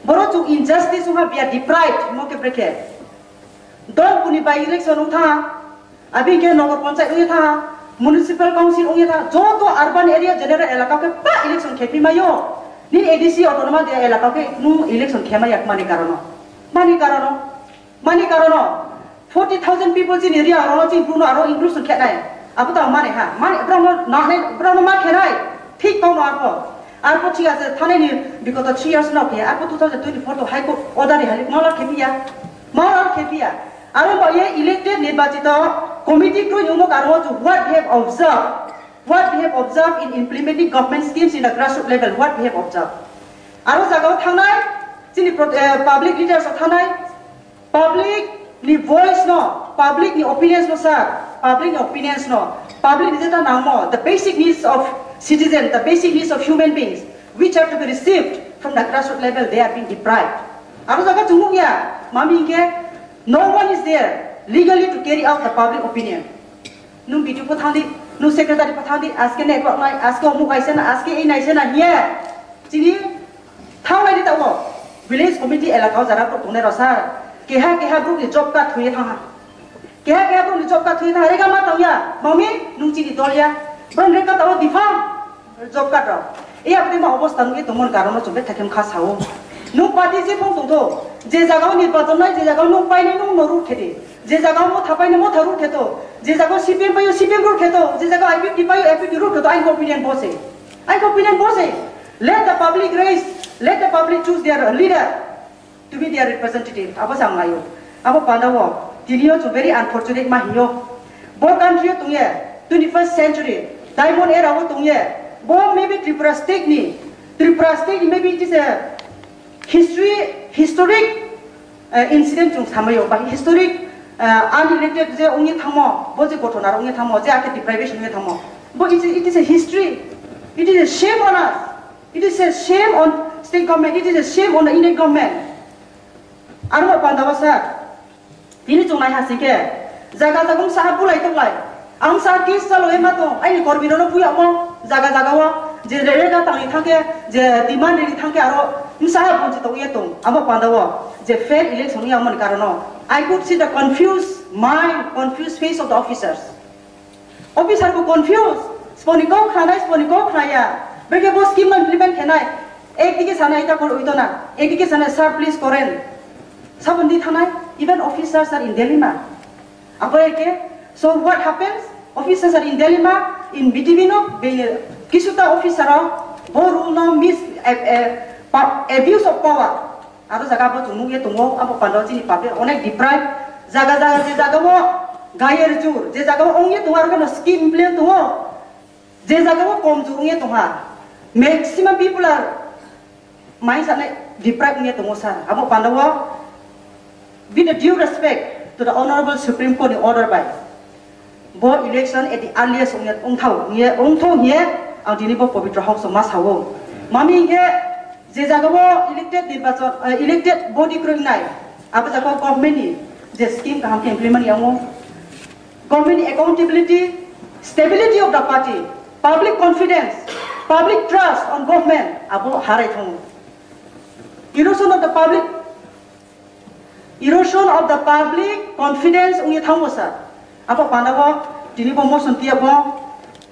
Boro chung injustice wngha, we are deprived, mo khe brekhe. Dol kuni by election wng tha, abi khe Nagar Panchayat wng tha, Municipal Council wng tha, joto urban area general elaka khe pa election khe pi mayo. Nini A D C autonomous elaka khe nung election khe ma yak mani karono. Mani karono. Mani karono. Forty thousand people chini area aro chini bruno aro inclusion khe nai. Abo to mani ha. Mani brano na, brano ma khe nai. Thik tongno arko. Arko thik ase, thanai ni bigoto three years no khe, arko two thousand twenty-four to High Court order ri halik, mala khe piya, mala khe piya. Aro ba ye elected nirbachito committee kroi ni umok aro to what we have observed, what we have observed in implementing government schemes in the grassroots level, what we have observed. Aro jaga o thangnai, chini pro-, eh, public leaders o thangnai, Public ni voice no, public ni opinions no sir, public ni opinions no, public ni jeta nangmo, the basic needs of citizen, the basic needs of human beings, which are to be received from the grassroots level, they are being deprived. Aro jaga chungmung ya, mami hingke, no one is there legally to carry out the public opinion. Nung B D O pho thangdi, nung secretary pho thangdi, aske ne kok nai, aske omuk aise na, aske ei naise na hiye. Chini thang lai ni ta wo. Village committee elaka o jara pho tongnai rok sir. Keha keha brouh ni job card thwi thang ha. Keha keha borokni job card thwi thang rega ma tangya, mami nung chini dol ya. Borok rega tao defam job card rok. Iya bwtwi ma obostha nungwi tongmani karono chwng bethakhe kha sao. Nung party je phone tongtho, je jagao nirbachon nai, je jagao nung painai nung no root khedi, je jagao motha painai motha root kheto, je jagao C P M paio C P M root kheto, je jagao I P F T paio I P F T root kheto, aini opinion bo se. Aini opinion bo se. Let the public raise, let the public choose their leader to be their representative. Abo chang laio. Abo pandao. Tini o chu very unfortunate ma hiyo. Bo country o tongye, twenty-first century, diamond era o tongye. Bo maybe Tripura state ni, Tripura state ni maybe it is a history, historic, uh, incident chung samayo, ba historic, uh, unrelated je ongye thangmo, bo je gothona ongye thangmo, je ake deprivation ongye thangmo. Bo it is, it is a history. It is a shame on us. It is a shame on state government. It is a shame on the Indian government. Aro pandao sir, tini chungnai ha singke, jaga jaga msa ha bulai tonglai. Ang sa case chalo ema tong, aini kormi rono buya mo, jaga jaga o, je rega tangni thangke, je demand rini thangke aro msa ha bonchi tong ye tong, abo pandao, je fair election ya mani karono. I could see the confused mind, confused face of the officers. Officer bo confused, sponi kok khanai, sponi kok khnaya. Beke bo scheme no implement khenai. Ekdike sanai ita kor uito na, ekdike sanai sir please koren. Sabon di thanai, even officers are in dilemma. Apo eke, so what happens? Officers are in dilemma, in B T V no, be, kisuta officer o, bo rule no mis, eh, eh, pa-, abuse of power. Aro jaga bo chung nugye tongo, abo pandao chini public onek deprive. Jaga jaga je jaga o gaier chur, je jaga o ongye tongo, aro keno scheme play tongo. Je jaga o kom chur ongye tongha. Maximum people are mai sane deprive ongye tongo sir. Abo pandao with the due respect to the honorable Supreme Court ni order by Bo election at the earliest ongya ongthau, ongya ongthau hiye ang tini bo Pabitra Hongso ma sao. Mami hinkhe je jaga o elected nirbachon, eh, elected body kroi nai, abo jaga o government ni je scheme kaham khe implement yango, government ni accountability, stability of the party, public confidence, public trust on government abo harai thango. Erosion of the public Erosion of the public confidence ongya thango sir. Abo pandao tini bo motion tiya bo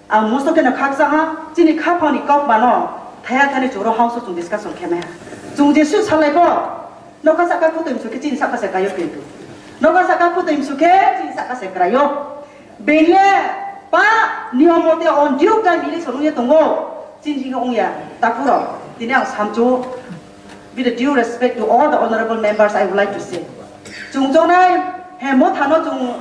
ang mosto keno khaksa ha chini khaphang ni kok mano thaya thani choro house o chung discussion khe maiha. Chung jesu salai bo nokha saka khuto imsu khe chini saka se kayo kintu. Nokha saka khuto imsu khe chini saka se krayo. Bele pa niyom mote on due time election ongya tongo. Chini ongya takuro tini ang samchu. With the due respect to all the honorable members, I would like to say, chungchongnai he mothano chung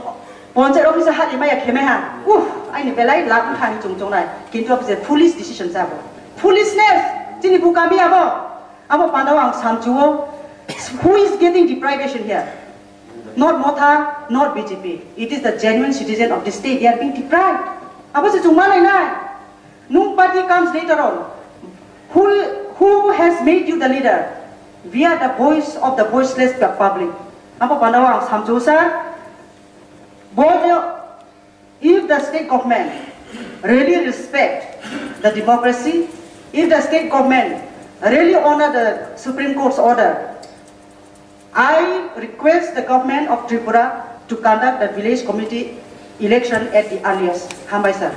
panchayat office hali maya khemai ha. Uff, aini belai lab thani chungchongnai. Kintu abo je foolish decision jabo. Foolishness, chini bukami abo. Abo pandao ang samchuo, who is getting deprivation here? Not Motha, not B J P. It is the genuine citizen of the state. They are being deprived. Abo se chungma nai nai. Nung party comes later on. Who, who has made you the leader? We are the voice of the voiceless public. Abo pandao ang samchu sir. Bojo, if the state government really respect the democracy, if the state government really honor the Supreme Court's order, I request the government of Tripura to conduct the village committee election at the earliest. Hambai sir.